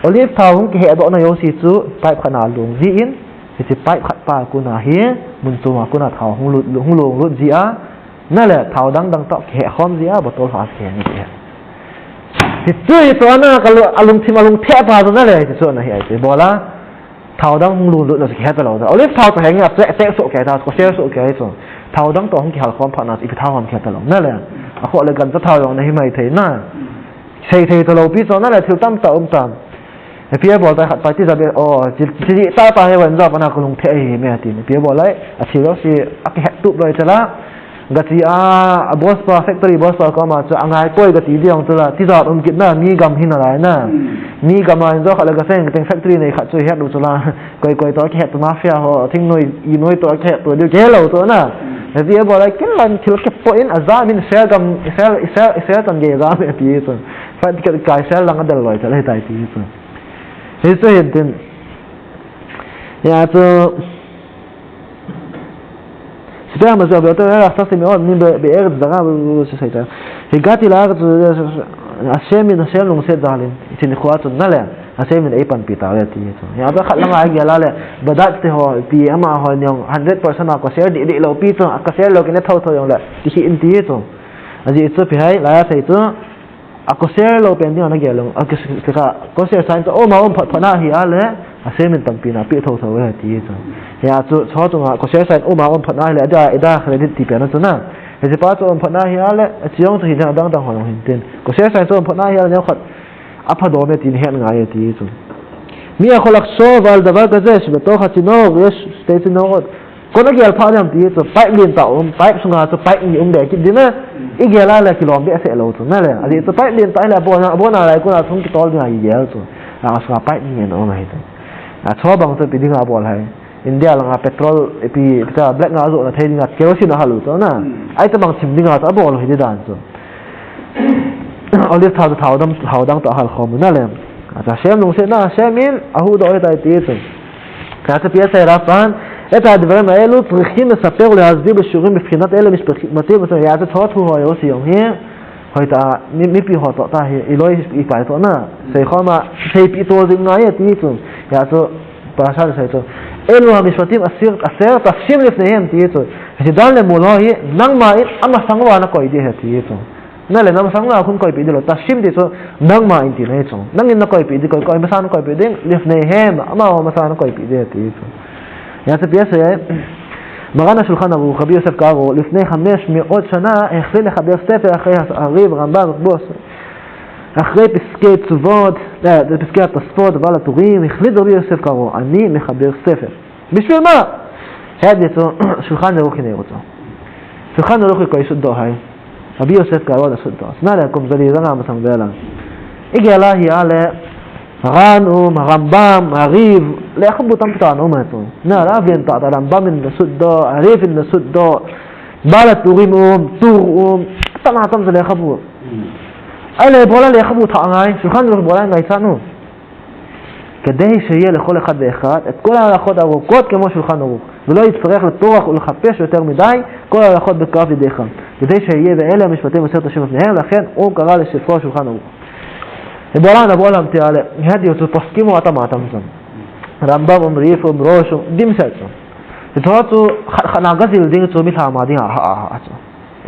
Olive thao hung kihehdoh na jouse chu, pipe khat na long jin, hiche pipe khat pa kona hi, mun chom a kona thao hung lut, hung long lut ji a, na le, thao dang dang toh kiheh khom ji a, bottle ho a kiheng ji a. Hichu hi chu ana ka lu-, alungthim alungthim pa chu na le, hichu ana hi ai chu. Ibola, thao dang hung lunglut na chu kihe talou da. Olive thao chu henge a, che, che soh kei ta, ko share soh kei chu. Thao dang toh hung kihal khom phat na chu, ipi thao ham kihe talou. Na le, akhoh le ganja thao jong na hi mai thei na. Sei thei talou pi chu na le, thil tamtah um tam. Ipi abol ta khat pa ti ja be, o, ti, ti, ti ta ta he wan ja pa na ko lung thei hi me ti. Ipi abol lai, athil jouse, akihet tup loi chu la. Gachi a, a boss pa, factory boss pa koma chu angai poi gati di ong chu la, tijat um kit na, mi gam hi nalai na. Hmm. Mi gam a injo khat le gaseng teng factory nei khat chu het u chu la. Koi koi toh kihet tu mafia ho, thingnoi, inoi toh kihet tu diu, kihe lou chu na. Hmm. Gachi a bola kin lan thil kipo in ajam in sel gam, sel, sel, sel tan ge jam e ti chu. Fight kit kai sel lang adel loi chu le tai ti chu. Hichu hin tin. Hia chu Sipia ma jo be to ra sa se mi on ni be, be er da ga bu se sai ta. Hi gati la ga chu, Hashem in Hashem lungset jal in. Tin khua chu na le. Hashem in ei panpi ta le ti chu. Hia ba khat langa gel a le. Badat te ho ti ama ho nyong hundred percent a ko share di, di lou pi chu. A ko share lou kine thou thou jong le. Ti hi in ti chu. Ajeh chu ipi ham, la ya sei chu. A ko share lou pen ding ana gel lou. A ko share, ko share sign chu um a um phat phat na hi a le, Hashem in panpina pe thou thou e ti chu. Hia chu, chu chunga ko share sign um a um phat na hi le, ada, ada credit ti pen a chu na. Hiche pa chu um phat na hi a le, a chi jong chu hin dang dang ho jong hin tin. Ko share sign chu um phat na hi a le, neo khat, apha dom e tin het ngai e ti chu. מי יכול לחשוב על דבר כזה שבתוך הצינור יש שתי צינורות? Koi na gel pha dem ti chu, pipe len tah um, pipe sunga chu pipe ni um be kit ding na, i gel a le kilom be se lou chu na le. Ajeh chu pipe len tah le abon a, abon a lai kona chung kitol ding a i gel chu. A sunga pipe ni um ahi chu. A chu bang chu ipi ding a bol ham. India langa petrol, ipi, ipi ta black nga jo na thei ding a kerosene a hal u chu na. Hmm. Ahi tabang thim ding a chu abol u hi di dan chu. Olive thao, thao dang, thao dang toh hal khom na le. Acha Hashem lungset na, Hashem in ahuhdoh ahi tai ti chu. Ka chu P S A Rav pan, את הדברים האלו צריכים לספר ולהסביר בשיעורים בבחינת אלה משפטים, ya chu chu thu ho jouse jong hi. Hoi ta, mi, mipi ho toh ta hi, i loi i pai toh na. Sei khom a, seipeh to jing ngai e ti chu. Ya chu, parasha sei chu. אלו המשפטים אשר, אשר תשים לפניהם ti chu. Hiche dan le mol ho hi, nangma in amasang uva na koi ding ahi ti chu. Na le na masang uva khun koipeh ding lou, תשים ti chu, nangma in tina ahi chu. Nangin na koipeh ding, koi, koi masa na koipeh ding, לפניהם, amaho masa na koipeh ding ti chu. Ya chu P S A, מרן השולחן ערוך, רבי יוסף קארו, לפני חמש מאות שנה, החליט לחבר ספר אחרי הרי"ף, רמב"ם, בו, אחרי פסקי תשובות, אה, פסקי התוספות, בעל הטורים, החליט רבי יוסף קארו, אני מחבר ספר. בשביל מה? Hedi chu, Shulchan Aruch hi nei u chu. Shulchan Aruch hi koi sutdoh ham. Rabbi Yosef Karo in asutdoh. Na le kum jali janga masang vel a. I gel a hi a le, Ran um, Rambam, Ariv, lekhabu tampi tah ana um ahi chu. Na le aven tah tah Rambam in asutdoh, Ariv in asutdoh, Baal HaTurim um, Tur um, tam a tam chu lekhabu. Hmm. Ahile ibola lekhabu thah ngai, Shulchan Aruch ibola ngaichat u. כדי שיהיה לכל אחד ואחד את כל ההלכות הארוכות כמו שולחן ערוך, ולא יצטרך לטרוח ולחפש יותר מדי כל ההלכות בכף יד אחד, כדי שיהיה ואלה המשפטים אשר תשים לפניהם, לכן הוא קרא לספרו שולחן ערוך. Ibola na bol ham ti a le, hedi chu poskim u atam atam chu. Rambam um, Riv um, Rosh um, dimset chu. Hiche chu khat khat na gajil ding chu mi lhama ding a, a, a, a chu.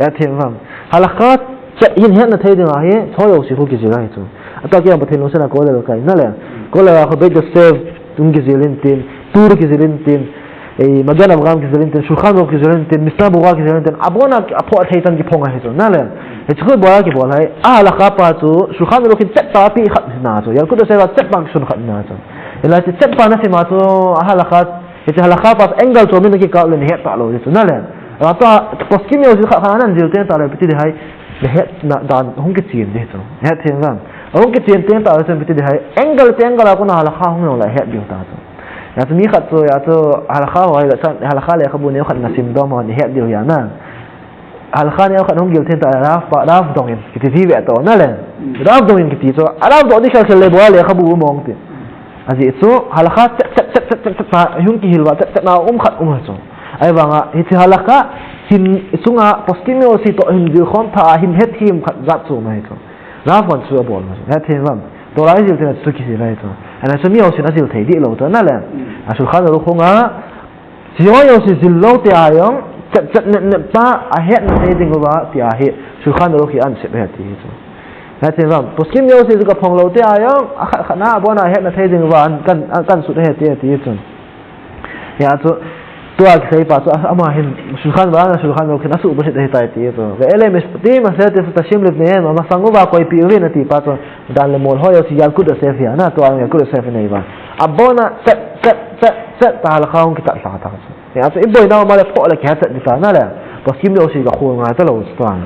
Athem vang. Halakha chet hin hetna thei ding ahi, chu jouse khu kijil ahi chu. Ata kiang Pathen lungset a Kollel kai na le. Kollel a khu Beit Yosef, tung kijil in tin, Tur kijil in tin, eh, Magen Avraham kijil in tin, Shulchan Aruch kijil in tin, Mishnah Berurah kijil in tin, abon a aphoh thei chan kiphong ahi chu. Na le. Hichu khu ibola kibol ham. A halakha pa chu, Shulchan Aruch in chet pa pi khat na chu. Yalkut Yosef a chet pa kisun khat na chu. Hilai chu chet pa na sim a chu, a halakha Hiche halakha pa chu angle chu min na kikal le na het talou ding chu, na le. Atua poskim jouse khat khat anan jil teng tah le ipi ti ding ham. Na hetna dan hung kichen ding chu. Na het thei uvem. Hung kichen teng tah le chu ipi ti ding ham. Angle te angle a kona halakha hung jong le het diu ta chu. Hijeh chun mi khat chu, hijeh chun halakha ho hi le chan, halakha lekhabu neo khat na sim dom ho na het diu ahi na. Halakha neo khat hung gil teng tah le rough pa, rough dongin kiti ve to, na le. Mm. Rough dongin kiti chu, a rough dong ding khel khel le bol lekhabu mong ti. Ajeh chu halakha chet chet chet chet chet ta hung kihil uva, chet chet na um khat um chu. Ahivanga hiche halakha hin chunga poskim jouse toh hin jil khom tha a hin het thim khat jat chu ahi chu. Rough one chu abol ahi chu. Het thim uvem. Torah jil teng chu kisei ahi chu. Ana chu mi jousen ajil thei dih lou chu, na le. Mm. A Shulchan Aruch khonga Hiche jouse jil lou te a jong, chet chet net net pa, ahetna thei ding uva, tia hi, Shulchan Aruch hi ahin sep ahi ti hi chu. Hijeh chun, poskim jouse chu kaphong lou te a jong, akhat khat na, abona ahetna thei ding uva, ahin, ahin, ahin sut ahi ti, ti hi chu. Hijeh chun, tua kisei pa chu, ama hin, Shulchan Aruch, Shulchan Aruch hin asuh bosit ahitai ti hi chu. Ve'ele mishpatim asher tashim lifnehem, amasang uva koipeh uvin ati pa chu, dan le mol ho jouse Yalkut Yosef hi, na, tua Yalkut Yosef hi nei uva. Abona, chet, chet, chet, chet, ta halakha hung kitat lha ta chu. Hijeh chun iboina um le phoh le kihet chet ding ta, na le. Poskim jouse gakhol ngai talou chu ta.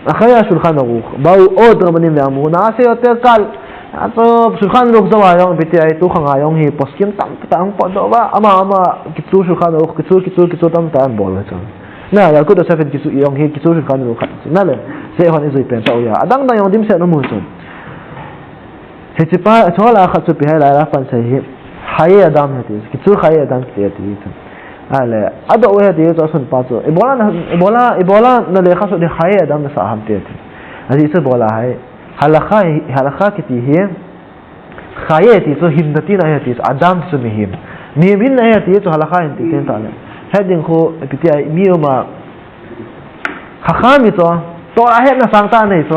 Akhaya Shulchan Aruch, ba'u od ramanim ve'amru, na'aseh yoter kal. Hijeh chun Shulchan Aruch jou a jong ipi ti ham, tu khang a jong hi poskim tampi tah hung potdoh uva, ama, ama, kichu Shulchan Aruch, kichu, kichu, kichu tampi tah ahin bol uve chu. Na, Yalkut Yosef in kichu jong hi, kichu Shulchan Aruch khat chu, na le. Seh hon ijui pen tauva. Adang dang jong dimset um u chu. Hiche pa, hiche ho lah a khat chu ipi ham, lai lah a pan sei hi. Chayei Adam ahi ti, kichu Chayei Adam kiti ahi ti chu. Ahile, adoh u ahi ti chu asun pa chu. Ibola na, ibola, ibola na lekha sut ding Chayei Adam nasah ham ti ahi ti. Ajeh chu ibola ham. Halakha hi, halakha kiti hi. Chayei ti chu hinna tina ahi ti chu. Adam chu mihem. Mihem hinna ahi ti chu halakha hin ti teng tah le. Het ding khu, ipi ti ham, mi um a, Chacham hi chu, Torah hetna sangtah nei chu,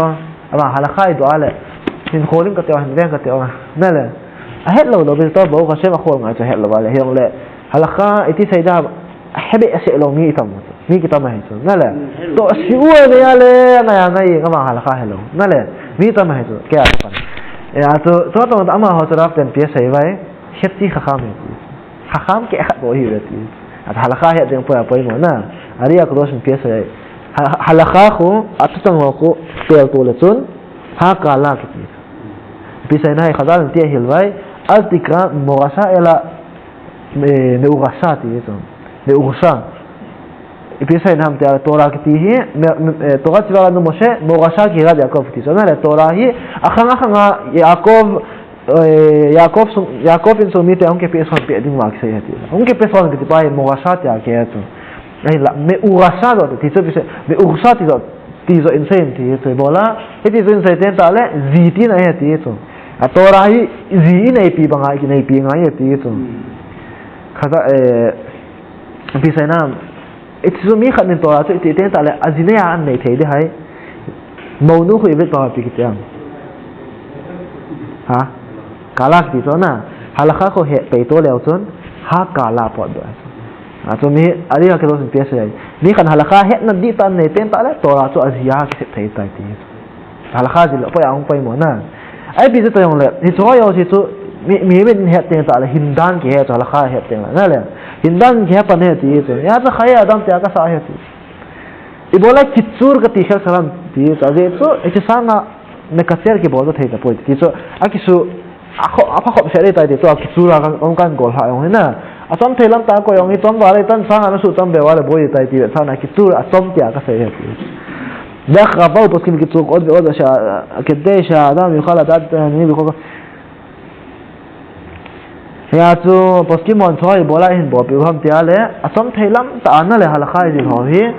ama halakha i doh a le, hinkho ding kati u, hin veng kati u, na le. Ahet lou lou, Torah Baruch Hashem akhol ngai chu ahet lou a le, hijongle, halakha iti sei ding, ahe behseh lou mi itam chu, mi kitam ahi chu, na le. Mm, ahet lou. Toh siu a nei a le, ngai a ngai, ama halakha helou, na le. Mi tam ahi chu, kei a chu pan. Hijeh chun, chu tong amaho chu Rav ten ipi asei uvam, kheti chacham ahi ti. Chacham keh khat bou ahi uve ti. Ati halakha het ding poi a poimo na. Ari Akadosh in ipi asei. Ha-, halakha khu, athuchang ho khu, pel to le chun, hakala kiti. Ipi seina ham Chazal in ti ahil uvam, al tikra morasha ela, eh, meurasha ti chu. Meurasha. Ipi seina ham tia Torah kiti hi, me, me, eh, Torah tziva lanu Moshe, morasha kihila Yaakov ti chu. Na le Torah hi, akhang akhang a Yaakov, Eh, Yaakov sung, Yaakov insung mite hung kipe son pe ding uva kisei ahi ti. Hung kipe son kiti pa hi morasha tia kihe chu. Ahinla, meurasha joh ti chu kisei, meurasha ti joh, ti joh in sei in ti chu. Ibola, hiti chu in sei teng tah le, ji tina ahi ti chu. A Torah hi, ji ineipi banga, kineipi ngai ahi ti chu. Khat a, eh, ipi seina ham, Hichu mi khat in Torah chu iti teng tah le, aji nei a anei thei ding ham. Mounu khu ivit pa ipi kiti ham. Ha? Kala kiti chu na. Halakha khu he pei to leu chun, hakala potdoh. Achu mi, Ari Akadosh in ipi asei. Mi khat halakha hetna dihtah anei teng tah le, Torah chu aji a kisep thei tai ti. Halakha jil lou, poi a hung poimo na. Ahi ipi chu ta jongle, hiche ho jouse chu, mi, mi min het teng tah le, hindan kihe chu, halakha het teng le, na le. Hindan kihe pan ahi ti chu. Hijeh chun Chayei Adam tia kasah ahi ti. Ibola kichur kati khel khel ham ti chu. Ajeh chu, hiche sanga, mekatzer kibol thei tapoi ti chu. Akisu, Akho, apha khop se dei tai ti chu, akichur a kan, kan, kan gol ha jong hi na. Achom thei lam tah a koi jong hi chom vale, tan sang a na suh chom ve vale boi tai ti ve, sana kichur a chom tia kasei ahi ti. Dek ka pau poskim kichur ko, o, o, sha, kete sha, da mi khala da, ni bi ko. Hijeh chun, poskim hon choi, ibola hin bolpeh u ham tia le, achom thei lam tah a na le halakha jil ho hi.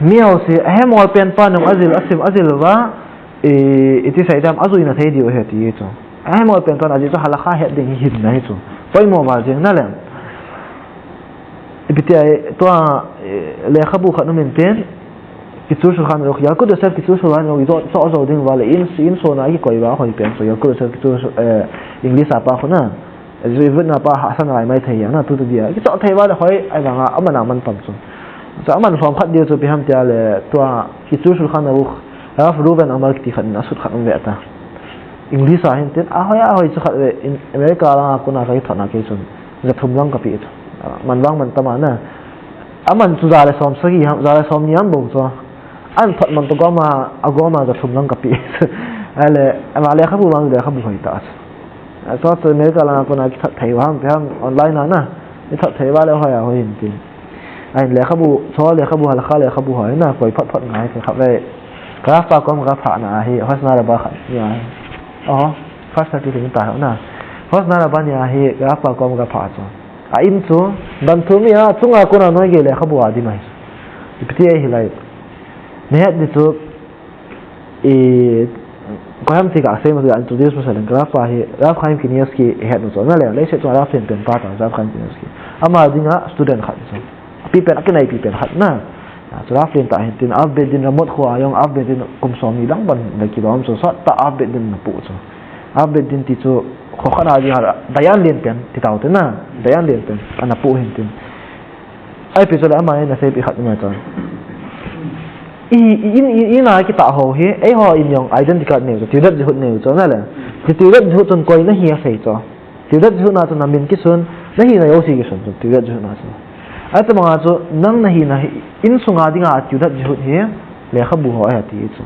Mi ho si, ahe mol pen pa nung ajil, asim, ajil uva, I, iti sei dam, ajuina thei diu ahi ti chu. Ahimol pen tah a, ajeh chu halakha het ding hi hinna ahi chu. Poimo val jing na le. Ipi ti ahi, tua, eh, lekhabu khat um in tin, kichur Shulchan Aruch, Yalkut Yosef kichur Shulchan Aruch, i jo, jo, jo ding val, in, in sona kikoi val, hoi pen chu, Yalkut Yosef kichur, eh, English a pa khu na. Ajui vutna pa hahsa ngai mai thei a na, tu tu dia. Kichor thei vale hoi, ahivanga, aman a man tam chu. Chu aman lhom khat diu chu ipi ham tia le, tua, kichur Shulchan Aruch, Rav Reuven Amar kiti khat in asut khat um ve ta. English a hin tin, ahoi, ahoi chu khat ve, in America langa kona ka kithot na kei chun. Jathum lang kape chu. Aman vang man tam a na. Aman chu ja le som sagi ham, ja le som ni ham bou chu. An thot man to gom a, agom a jathum lang kape. Ale, ama lekhabu vang lekhabu hoi ta chu. A chu chu America lang a kona kithot thei ham, pe ham online a na. Kithot thei va le hoi a hoi hin tin. Ahin lekhabu, chu lekhabu halakha lekhabu hoi na, koi phot phot ngai chu kha ve. Ka pa kom ka pha na hi, hosna le ba khat ni a hi. Oh, first thirty ni ta na. Hosna le ba ni a hi, ka pa kom ka pha chu. A in chu, dan thu mi a, chunga kona noi ge lekhabu a di mai. Ipi ti ahi lai. Nehet di chu, i, ko ham ti ka sei ma chu introduce ma sa leng ka pa hi, Rav Chaim Kanievsky het nu chu na le, le se chu Rav pen pen pa ta, Rav Chaim Kanievsky. Ama dinga student khat chu. Pi pen, akinai pi pen khat na. A chu Rav pen ta hin tin, Av Beit Din Ramot kho a jong, Av Beit Din kum som ni lang ban le kilom chu, sot ta Av Beit Din na pu chu. Av Beit Din ti chu, kho khat a di ha, Dayan lien pen, ti tau te na, Dayan lien pen, ana pu hin tin. Ai pi chu le ama na sei pi khat ma chu. I, i, in, i, in a kita ho hi, eiho in jong identity card neu chu, Teudat Zehut neu chu, na le. Ti Teudat Zehut chun koi na hi a sei chu. Teudat Zehut na chu na min kisun, na hina jouse kisun chu, Teudat Zehut na chu. Ai ta manga chu, nang na hina hi, insunga dinga Teudat Zehut hi, lekhabu ho ahi ti chu.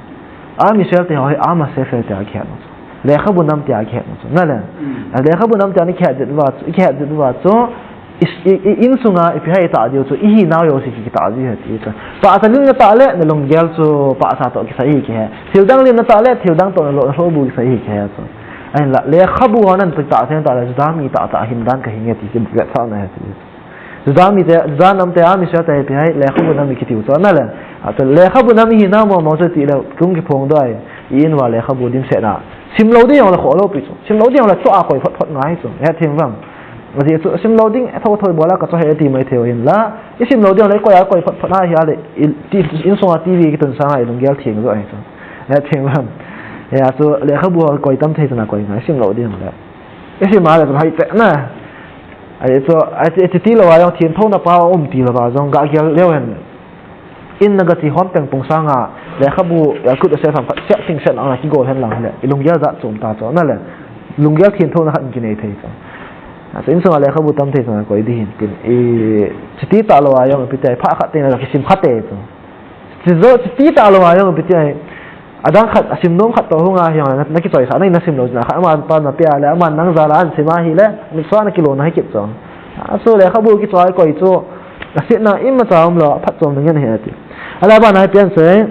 Am Yisrael te ho hi, Am HaSefer te a kihet nu chu. Lekhabu nam te a kihet nu chu. Na le. Mm. A lekhabu nam te a ni kihet det va chu, kihet det va chu, i, i, i, insunga ipi hai ta diu chu, i hinau jouse ki, kita ji he ti chu. Pahcha lim na ta le, na lunggel chu, pahcha to kisai hi kihe. Thil dang lim na ta le, thil dang to na lo, lo bu kisai hi kihe chu. Ahinla, lekhabu ho nan pi ta sen ta le, Juda mi ta ta hin dan ka hi nge ti ki vetsahna he ti. Juda mi te, Juda nam te a mi sia te pi hai, lekhabu nam mi kiti u chu na le. A chu lekhabu nam hi na mo mo chu ti le, kum kiphong doi. I in va lekhabu dim se na. Sim lo ding jong le kho lo pi chu. Sim lo ding jong le chu a koi phot phot ngai chu. He thim vam. A ti chu sim lo ding, tho tho bola ka chu he ti mai thei u hin la. I sim lo ding jong le koi a koi phot phot na hi a le. I, ti, insunga T V kitun sa ngai lunggel thim zo ai chu. He thim vam. Ya chu lekhabu koi tam thei chu na koi ngai sim lo ding jong le. Isim a le chu hai te na. Ai chu, ai chu, ti ti lo a jong thianthona pa um ti lo a jong ga gel leu hen. In na ga chi hom peng pung sanga, lekhabu, ya kut a se sam khat, se ting se na kigol hen lang le. I lunggel jat chom ta chu, na le. Lunggel thianthona khat kinei thei chu. A chu insunga lekhabu tam thei chu na koi di hin tin. I, chuti ta lo a jong, ipi te, pha khat te na kisim khat te chu. Chuti jo, chuti ta lo a jong, ipi te, Adang khat, asim nom khat to hunga hi na, na kichoi sa, na, na sim lo na khat, ama pa na pia le, ama nang jal a an sim a hi le, ni so na kilo na hi kit chong. A so lekhabu kichoi koi chu, a sit na ima cha um lo, phat chom na ngen hi ati. Ala ba na hi pian se.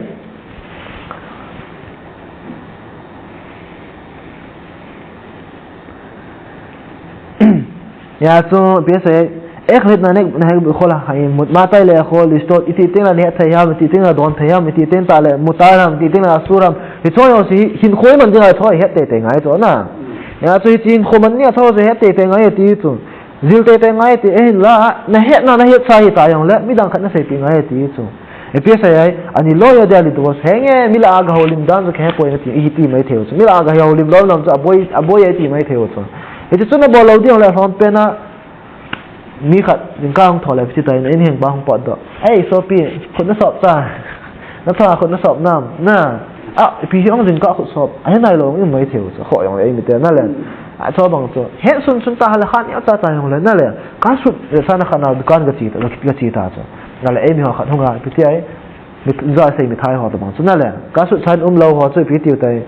Ya chu, pi se, "Ech lit na nek, na hek bi khol ha, mut ma tai le khol, istot, iti ting la ne thei ham, iti ting la don thei ham, iti ting ta le mutar ham, iti ting la asur ham." Hi choi ho si, hin khoi man ding a choi het te te ngai chu na. Ya chu, hi chin khoi man ni a choi se het te te ngai ti chu. Zil te te ngai ti, eh, la, na het na, na het sa hi ta jong le, midang khat na sei pi ngai ti chu. Ipi sei ai, ani lo yo dia li tu henge, mi la a ga holim dan chu khe poi na ti, i ti mai thei u chu. Mi la a ga holim lo nam chu, aboi, aboi ai ti mai thei u chu. Hichu chu na bol lo ding le, hom pe na, mi khat, jingkah hung thou le, pi ti tai na, in heng pa hung pot doh. Ei, sopi, khut na sop cha. Na tha khut na sop nam, na. A, ipi hi ong jingkah khut sop. A, hi nai lo, in mai thei u chu. Kho jong le, ei mi te na le. A, chu bang chu. He sun sun ta ha le khan, ya cha cha jong le, na le. Ka sut, le sa na khan na, dukan ga chi ta, ga chi ta chu. Na le, ei mi ho khat hung a, ipi ti ai. Mi, ja sei mithai ho ta bang chu, na le. Ka sut san um lo ho chu, ipi ti u tai.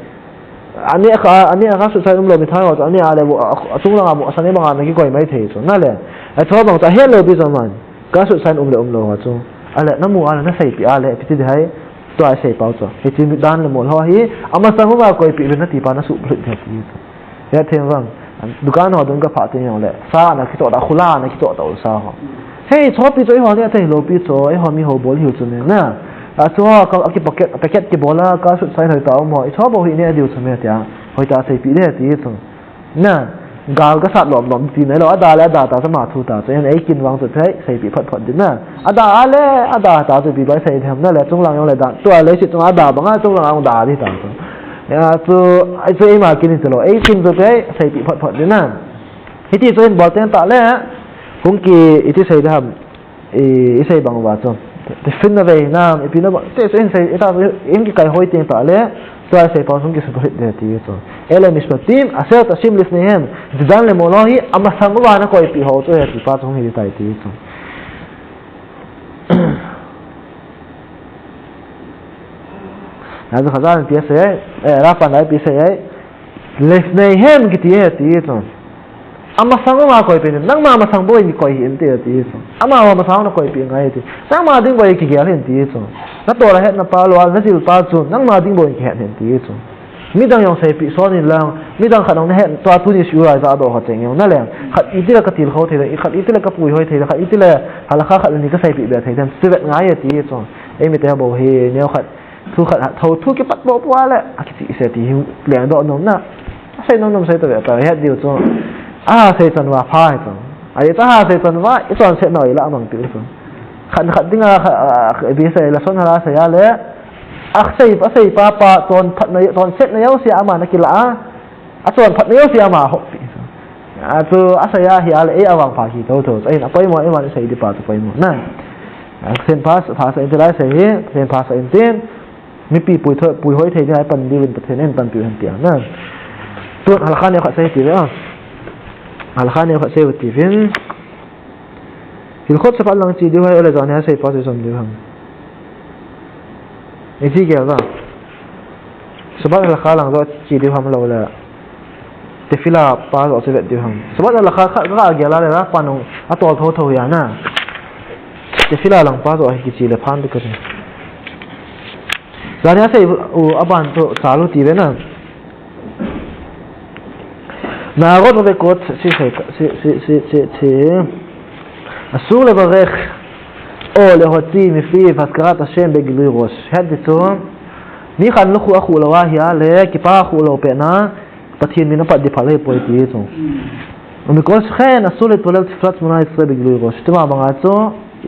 Ani kha, ani kha sut sai um lo mithai ho chu, ani a le bu, a, a chung langa bu, a sani banga na kikoi mai thei chu, na le. A chu bang chu, a het lo pi chu man. Ka sut sai um le um lo ho chu. A le, na mu a le, na sei pi a le, pi ti di hai, tua sei pau chu. Hichi mi dan le mol ho hi, ama sang uma koi pi le na ti pa na su plut de ti chu. Ya thei vang. Dukan ho dung ka pha te jong le. Sa na kito ta, khula na kito ta u sa ho. Hei, chopi chu eiho ni a thei lo pi chu, eiho mi ho bol hiu chu ne na. A chu a ka, a ki packet, packet ki bol a, ka sut sai hoi ta um ho. I cho bo hi ne a diu chu me tia. Hoi ta sei pi le ti chu. Na, gal ka sat lom lom ti ne lo, a da le a da ta chu ma thu ta chu. Ei kin vang chu thei, sei pi phot phot din na. A da a le, a da ta chu pi bai sei them na le, chung lang jong le da. Tua le si chung a da bang a, chung lang a da di ta chu. Ya chu, ai chu ei ma kin chu lo, ei kin chu thei, sei pi phot phot din na. Hiti chu in bol ten ta le, hung ki iti sei dam, i, i sei bang uva chu. Tiffin na vei nam, ipi na ba, te chu in sei, ita chu in kikai hoi teng ta le, Tua sei pa sung kisuhbulhit ding ti chu. Ele mishpatim, asher tashim lifneihem. Dedan le molo hi amasang uva nakoipeh ho chu hiti pa sung hi tai ti chu. Nazu Chazal in pi asei, eh, Rav pan ipi asei, lifneihem kiti hi ti chu. Amasang uva koipeh in, nangma masang bou in koi hih in ti, ti chu. Amaho masang uva nakoipeh ngai ti. Nangma ding bou in kigel hih in ti chu. Natol a hetna pa lou, najil pa chu, nangma ding bou in kihet hih in ti chu. Midang jong seipeh son in lang, midang khat jong nahet, tua tuni shiur a ijadoh ho cheng jong naleng. Khat itile katilkhou thei le, khat itile kapuihoi thei le, khat itile halakha khat le ni kaseipeh be thei dem, sivet ngai ti chu. Eimite bou hi, neo khat, thu khat, tho, thu kipat bou pua le, akichihse ti hi, lengdoh nom na. Asei nom nom sei tave ta, het diu chu. Asei chan uva pha hi chu. Ahi chu asei chan uva, ichonset nau ilah mang ti chu. Khat, khat dinga, kha, a, ipi sei, lashon hara sei a le. Asei, asei pa pa, chonphatna, chonsetna jouse ama nakilah a. Achonphatna jouse ama hoppi. Achu, asei a hi a le, ei avangpha hi thotho. Ahin, apoimo, eiman isei ding pa chu poimo. Na. Pathen phasah, phasah in ti lai sei hi, Pathen phasah in tin. Mipi puitho, puihoi thei ding a ipan diuvin Pathen in panpiu hen tia. Na. Tun, halakha neo khat sei ti ve a. Halakha neo khat sei u ti vin. Hilchot Shabbat lang che diu ham, ole janhi a sei pa chu ichom diu ham. Ichi gel va. Shabbat halakha lang joh che diu ham lou le. Tefillah pa joh che vet diu ham. Shabbat halakha kha, kha gel a le la pa nung atol thotho hi a na. Tefillah lang pa joh hi kiche le phan ding kati. Janhi a sei u aban chu chalu ti ve na. Na'arot ravekot, si, si, asur levarekh, o lehotsii mifiv hazkarat Hashem begilui rosh. Het diu chu, mi khat in lukhuh akhuh lou ahi a le, kipah khuh lou pet na, Pathen min apat ding phal ahipoi ti chu. Umikol sheken asur leitpalel tfilat shmona esre begilui rosh. Tua banga chu,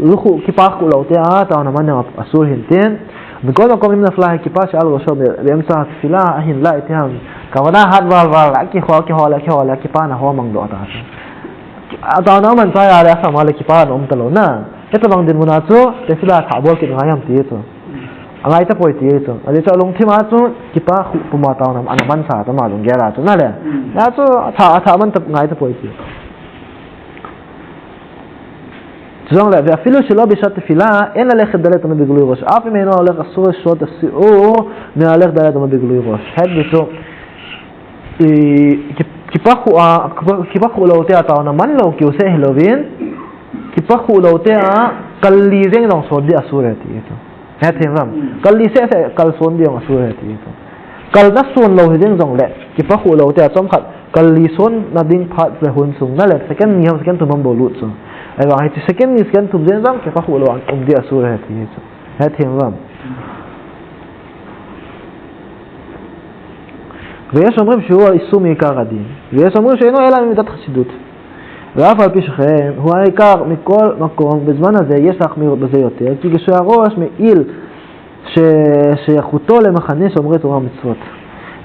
lukhuh kipah khuh lou te a, taona man jong asur hin tin. Mikol makom im nafla hi kipah she'al rosho be'emtza tefillah ahin lai ti ham. Kavana hat val val, akihol, kihol, kihol, kipah na ho mang doh ta. Ataona man chai a le asam a le kipah na um talou na. Hitabang dinmun a chu, tefillah thah bol kit ngai ham ti chu. Angai tapoi ti chu. Ajeh chu alungthim a chu, kipah khuh puma taona, ana mansa ta ma lunggel a chu na le. Na chu, atha, atha man ta, ngai tapoi ti. Chujongle, ואפילו שלא בשעת תפילה, אין ללכת ד' אמות בגילוי ראש. אף אם אינו הולך אסור לשעות השיעור מהלך ד' אמות בגילוי ראש. Het diu chu, i, ki, kipah khuh a, kipah, kipah khuh lou te a taona man lou kiu seh hilouvin, kipah khuh lou te a, kal li jeng jong son ding asur e ti chu. Het him uvem. Kal li seh seh, kal son ding jong asur e ti chu. Kal na son lou hi jeng jongle, kipah khuh lou te a chomkhat, kal li son na ding phat le hun sung na le, second ni ham, second thum ham bou lut chu. Ahivang hiche second ni, second thum jeng jong, kipah khuh lou a um ding asur e ti chu. Het him uvem. ויש אומרים שהוא האיסור מעיקר הדין. ויש אומרים שאינו אלא ממידת חסידות. ואף על פי שכן, הוא העיקר מכל מקום, בזמן הזה יש להחמיר בזה יותר, כי כשהראש מעיל ש-, שייכותו למחנה שומרי תורה ומצוות,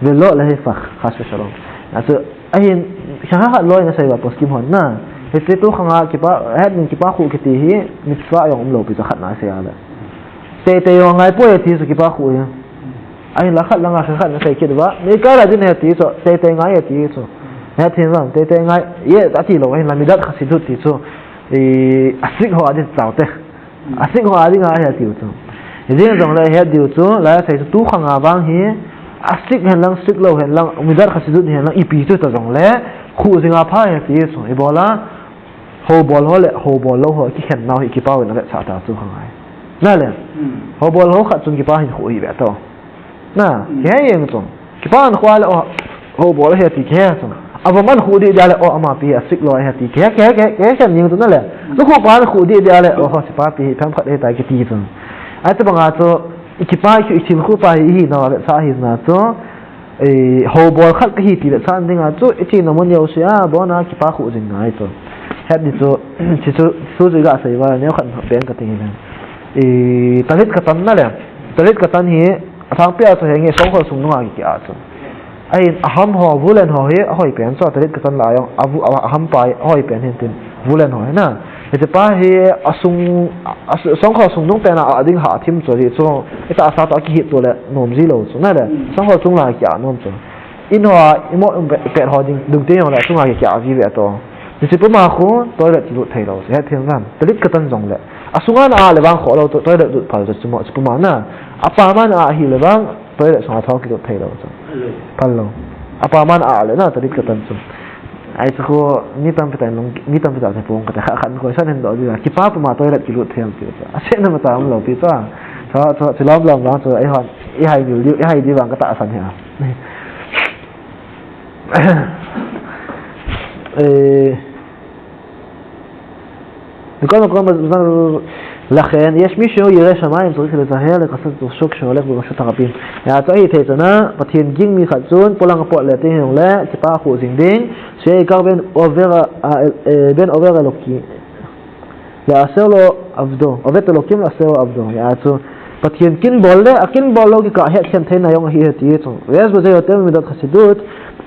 ולא להפך, חס ושלום. Achu, ahin, kha kha loi na sei va poskim hon na. Hiche tu khang a kipah, het nin kipah khuh kiti hi, mitzvah jong um lou pi chu khat na sei a le. Teitei jong ngai poi ti chu kipah khuh hi. Ahinla khat langa khat na sei kit uva, מעיקר הדין hi ti chu, teitei ngai hi ti chu. Het him uvem, teitei ngai, ye, ati lou, ahinla מידת חסידות ti chu, i, a strict ho a ding chau te. A strict ho a dinga hi ti chu. Hijeng jongle het diu chu, la sei chu tu khang a vang hi, a strict hen lang, strict lou hen lang, מידת חסידות hen lang, ipi chu ta jongle, khuh jing a pha hi ti chu. Ibola, Houbol ho le houbol lou ho kikhen nau hi kipah in avetsah ta chu kha ngai. Na le. Hmm. Houbol ho khat chun kipah in khuh hi ve to. Na, hmm, kihei jeng chu. Kipah in khuh le o, houbol hi ti kihei chu. Avom in khuh ding dia le o ama pi a sik lou hi ti kihei, kihei, kihei, kihei khen jeng chu na le. Hmm. Lukhuh pa in khuh ding dia le o ho sipa pi hi phem khat hi ta kiti chu. Ahi chu banga chu, i kipah i thil khuh pa hi hi na avetsah hi na chu. Eh, houbol khat kahi ti le chan dinga chu, i china mun jouse a, bon a kipah khuh jing ngai chu. Het ni chu, chi chu, chu chu i ga sei uva, neo khat pen ka ti le. Eh, talit katan na le. Talit katan hi, athangpi a chu henge, songkhol sung nunga ki a chu. Ahin, aham ho, woolen ho hi, ahoi pen chu, talit katan la jong, a wu-, a, aham pa, ahoi pen hin tin, woolen ho hi na. Hiche pa hi asung, a, a, songkhol sung nung pen a, a ding ha thim chu hi chu. Itahsa toh akihit to le nom ji lou chu, na le. Songkhol chung la kia nom chu. In hoa, imo, um, pe, pe ho ding, dung te jong le, sunga kia ji ve to. Hiche puma khu, toilet lut thei lou chu. Hethem uvem. Talit katan jong le. Asunga na a le vang kho lou chu, toilet lut phal chu mo, hiche puma na. Apa man a hi le vang, toilet sunga thou kilut thei lou chu. Phal lou. Apa man a le na, talit katan chu. Ai chu khu, mi tampi tah in lung, mi tampi tah in pung kate kha khan koi san hin do ji la. Kipa puma toilet kilut thei ti chu. Asetna ma ta um lou ti chu. Chu, chu, chu lom lom vang chu, ei hon, ei hai diu, ei hai diu vang katahsan hi a. Eh, מכל מקום, לכן, יש מי שהוא ירא שמים, צריך לזהר, לכסות את ראשו כשהולך ברשות הרבים. Hijeh chun ahithei chun a, Pathen ging mi khat chun, polang apot le teng jong le, kipa khuh jing ding, שיהיה עיקר בין עובר, אה, אה, בין עובר אלוקים, לאסר לו עבדו, עובד אלוקים לאסר לו עבדו. Hijeh chun, Pathen kin bol le, akin bol lou kikah hethem theina jong ahi e ti chu. ויש בזה יותר ממידת חסידות,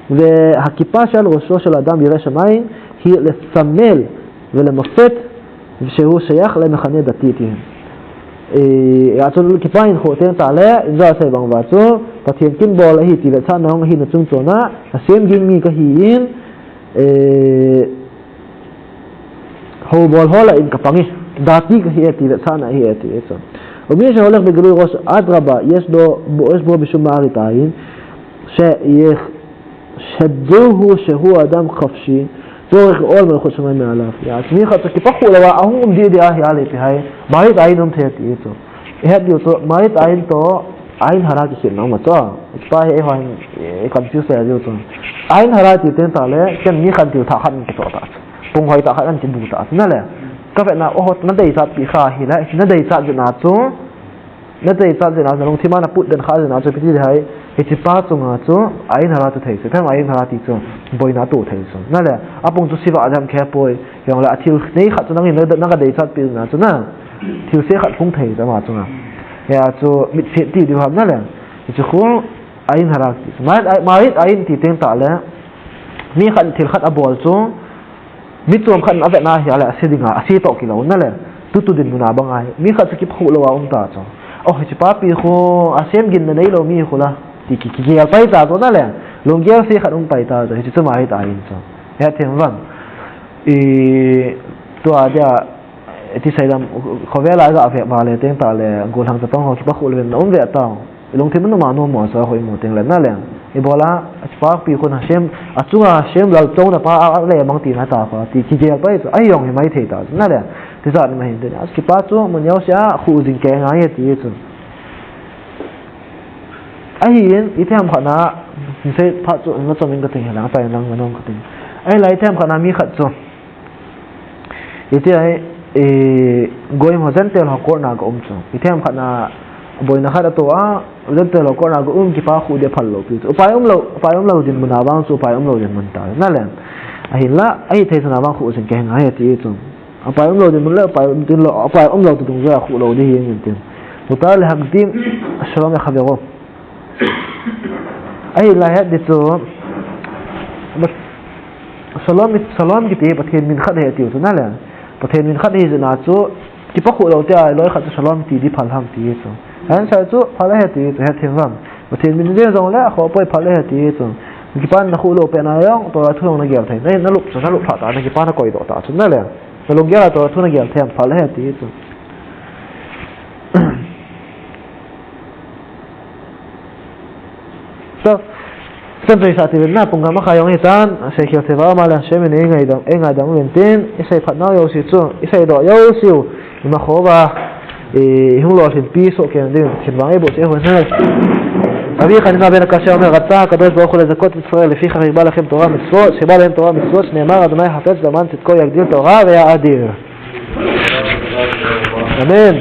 והכיפה שעל ראשו של אדם ירא שמים, היא לסמל ולמופת שהוא שייך למחנה דתי, ti. Eh, hijeh chun kipa in khuh teng tah le, in ja sei bang uva chu, Pathen kin bol ahi ti vetsahna jong ahi na chung chon a, asem ging mi kahi in, eh, houbol ho lah in kapang e, dati kahi e ti vetsahna ahi e ti e chu. ומי שהולך בגילוי ראש, אדרבה, יש בו, יש בו משום מראית עין, שיח-, שידעו שהוא אדם חפשי, צורך עול מלכות שמים מעליו. Hijeh chun mi khat chu kipa khuh lou a, ahung um didi a hi a le ti hai, maraita in um thei ti chu. Ihet diu chu, maraita in toh, עין הרע kikhen na um a chu. Kipa hi, eh, hoi, eh, confuse le diu chu. עין הרע ti teng tah le, ken mi khat thil thah khat in kitoh ta chu. Pung hoi tah khat in kibu ta chu na le. Ka vetna, oho, na deichat pi kha hi le, na deichat jeh na chu. Na deichat jeh na, na lungthim a na put den kha jeh na chu ipi ti ding ham, hiche pa chunga chu, עין הרע chu thei chu, ipi ham עין הרע ti chu, boina atoh thei chu. Na le, apung chu siva jam khe poi, jong le, athil nei khat chu nangin na, na ka deichat pi na chu na, thilse khat hung thei chu ama chunga. Hijeh chun, mitphet ti diu ham na le, hichu khu, עין הרע ti chu. מראית, מראית עין ti teng tah le, mi khat thil khat abol chu, Mi chom khat in avet na hi a le ase ding a, ase toh kilou na le. Tutu dinmun a bang ahi. Mi khat chu kipa khuh lou a um ta chu. Oh, hiche pa pi khu, asem ginna neilou mi khu la. Ti ki, kigel pai ta chu na le. Lunggel se khat um pai ta chu. Hiche chu maraita in chu. Hethem uvem. I, tua dia, ti sei dam, khovel a ga ve ba le teng tah le, gollhang chapang ho kipa khuh lou vin na um ve tau. I lungthim a numa numa sa hoi mu teng le na le. Ibola, a pa pi khun Hashem, achunga Hashem lalchonna pa a, a le bang tina ta pa, ti kigel pai chu, ahi jong hi mai thei ta chu, na le. Tijat ni ma hin tin, a kipa chu, mun jong sia, khuh jing kei ngai e ti chu. Ahin, itiham khat na, sei phat chu, na chom in ka ting hi lang, tai lang, na nong ka ting. Ahilai itiham khat na mi khat chu. Iti ahi, eh, goim ho Gentile ho court na ga um chu. Itiham khat na boina khat atoh a, Gentile ho court na ga um kipa khuh dia phal lou pi chu. Upai umlou, upai umlou dinmun a vang chu, upai umlou dinmun ta. Na le, ahinla, ahithei chun a vang khuh jing kei ngai e ti chu. Upai umlou dinmun le, upai um dinlou, upai umlou tu dungjuia khuh lou ding hi in tin. מותר להקדים שלום לחברו. Ahilai het di chu, שלום, שלום kiti Pathen min khat ahi tiu chu na le. Pathen min khat ahi jeh a chu, kipa khuh lou tia, loi khat chu שלום ti di phal ham ti chu. Answer chu, phal ahi ti chu, hethem uvem. Pathen min jeng jong le, akhoh poi phal ahi ti chu. Kipa na khuh lou pet na jong, Torah thu jong na gel thei. Na, na lup chu, na lup phat ta, na kipa na koidoh ta chu na le. Na lunggel a Torah thu na gel thei, phal ahi ti chu. So, sen thei sa ti ven na, pung gam a kha jong hi tan, sei khel thei va, ama le Hashem in ei ngaidam, ei ngaidam uvin tin, i sei phat nau jouse chu, i sei doh jouse u, i ma kho va, i hung lolhin pi soh kei ding, thinlhang ei boh cheh u hen. אבי חנינא בן עקשיא אומר, רצה הקדוש ברוך הוא לזכות את ישראל, לפיכך יקבע לכם תורה ומצוות, שיקבע להם תורה ומצוות, שנאמר, אדוני חפץ למען צדקו יגדיל תורה ויאדיר. אמן.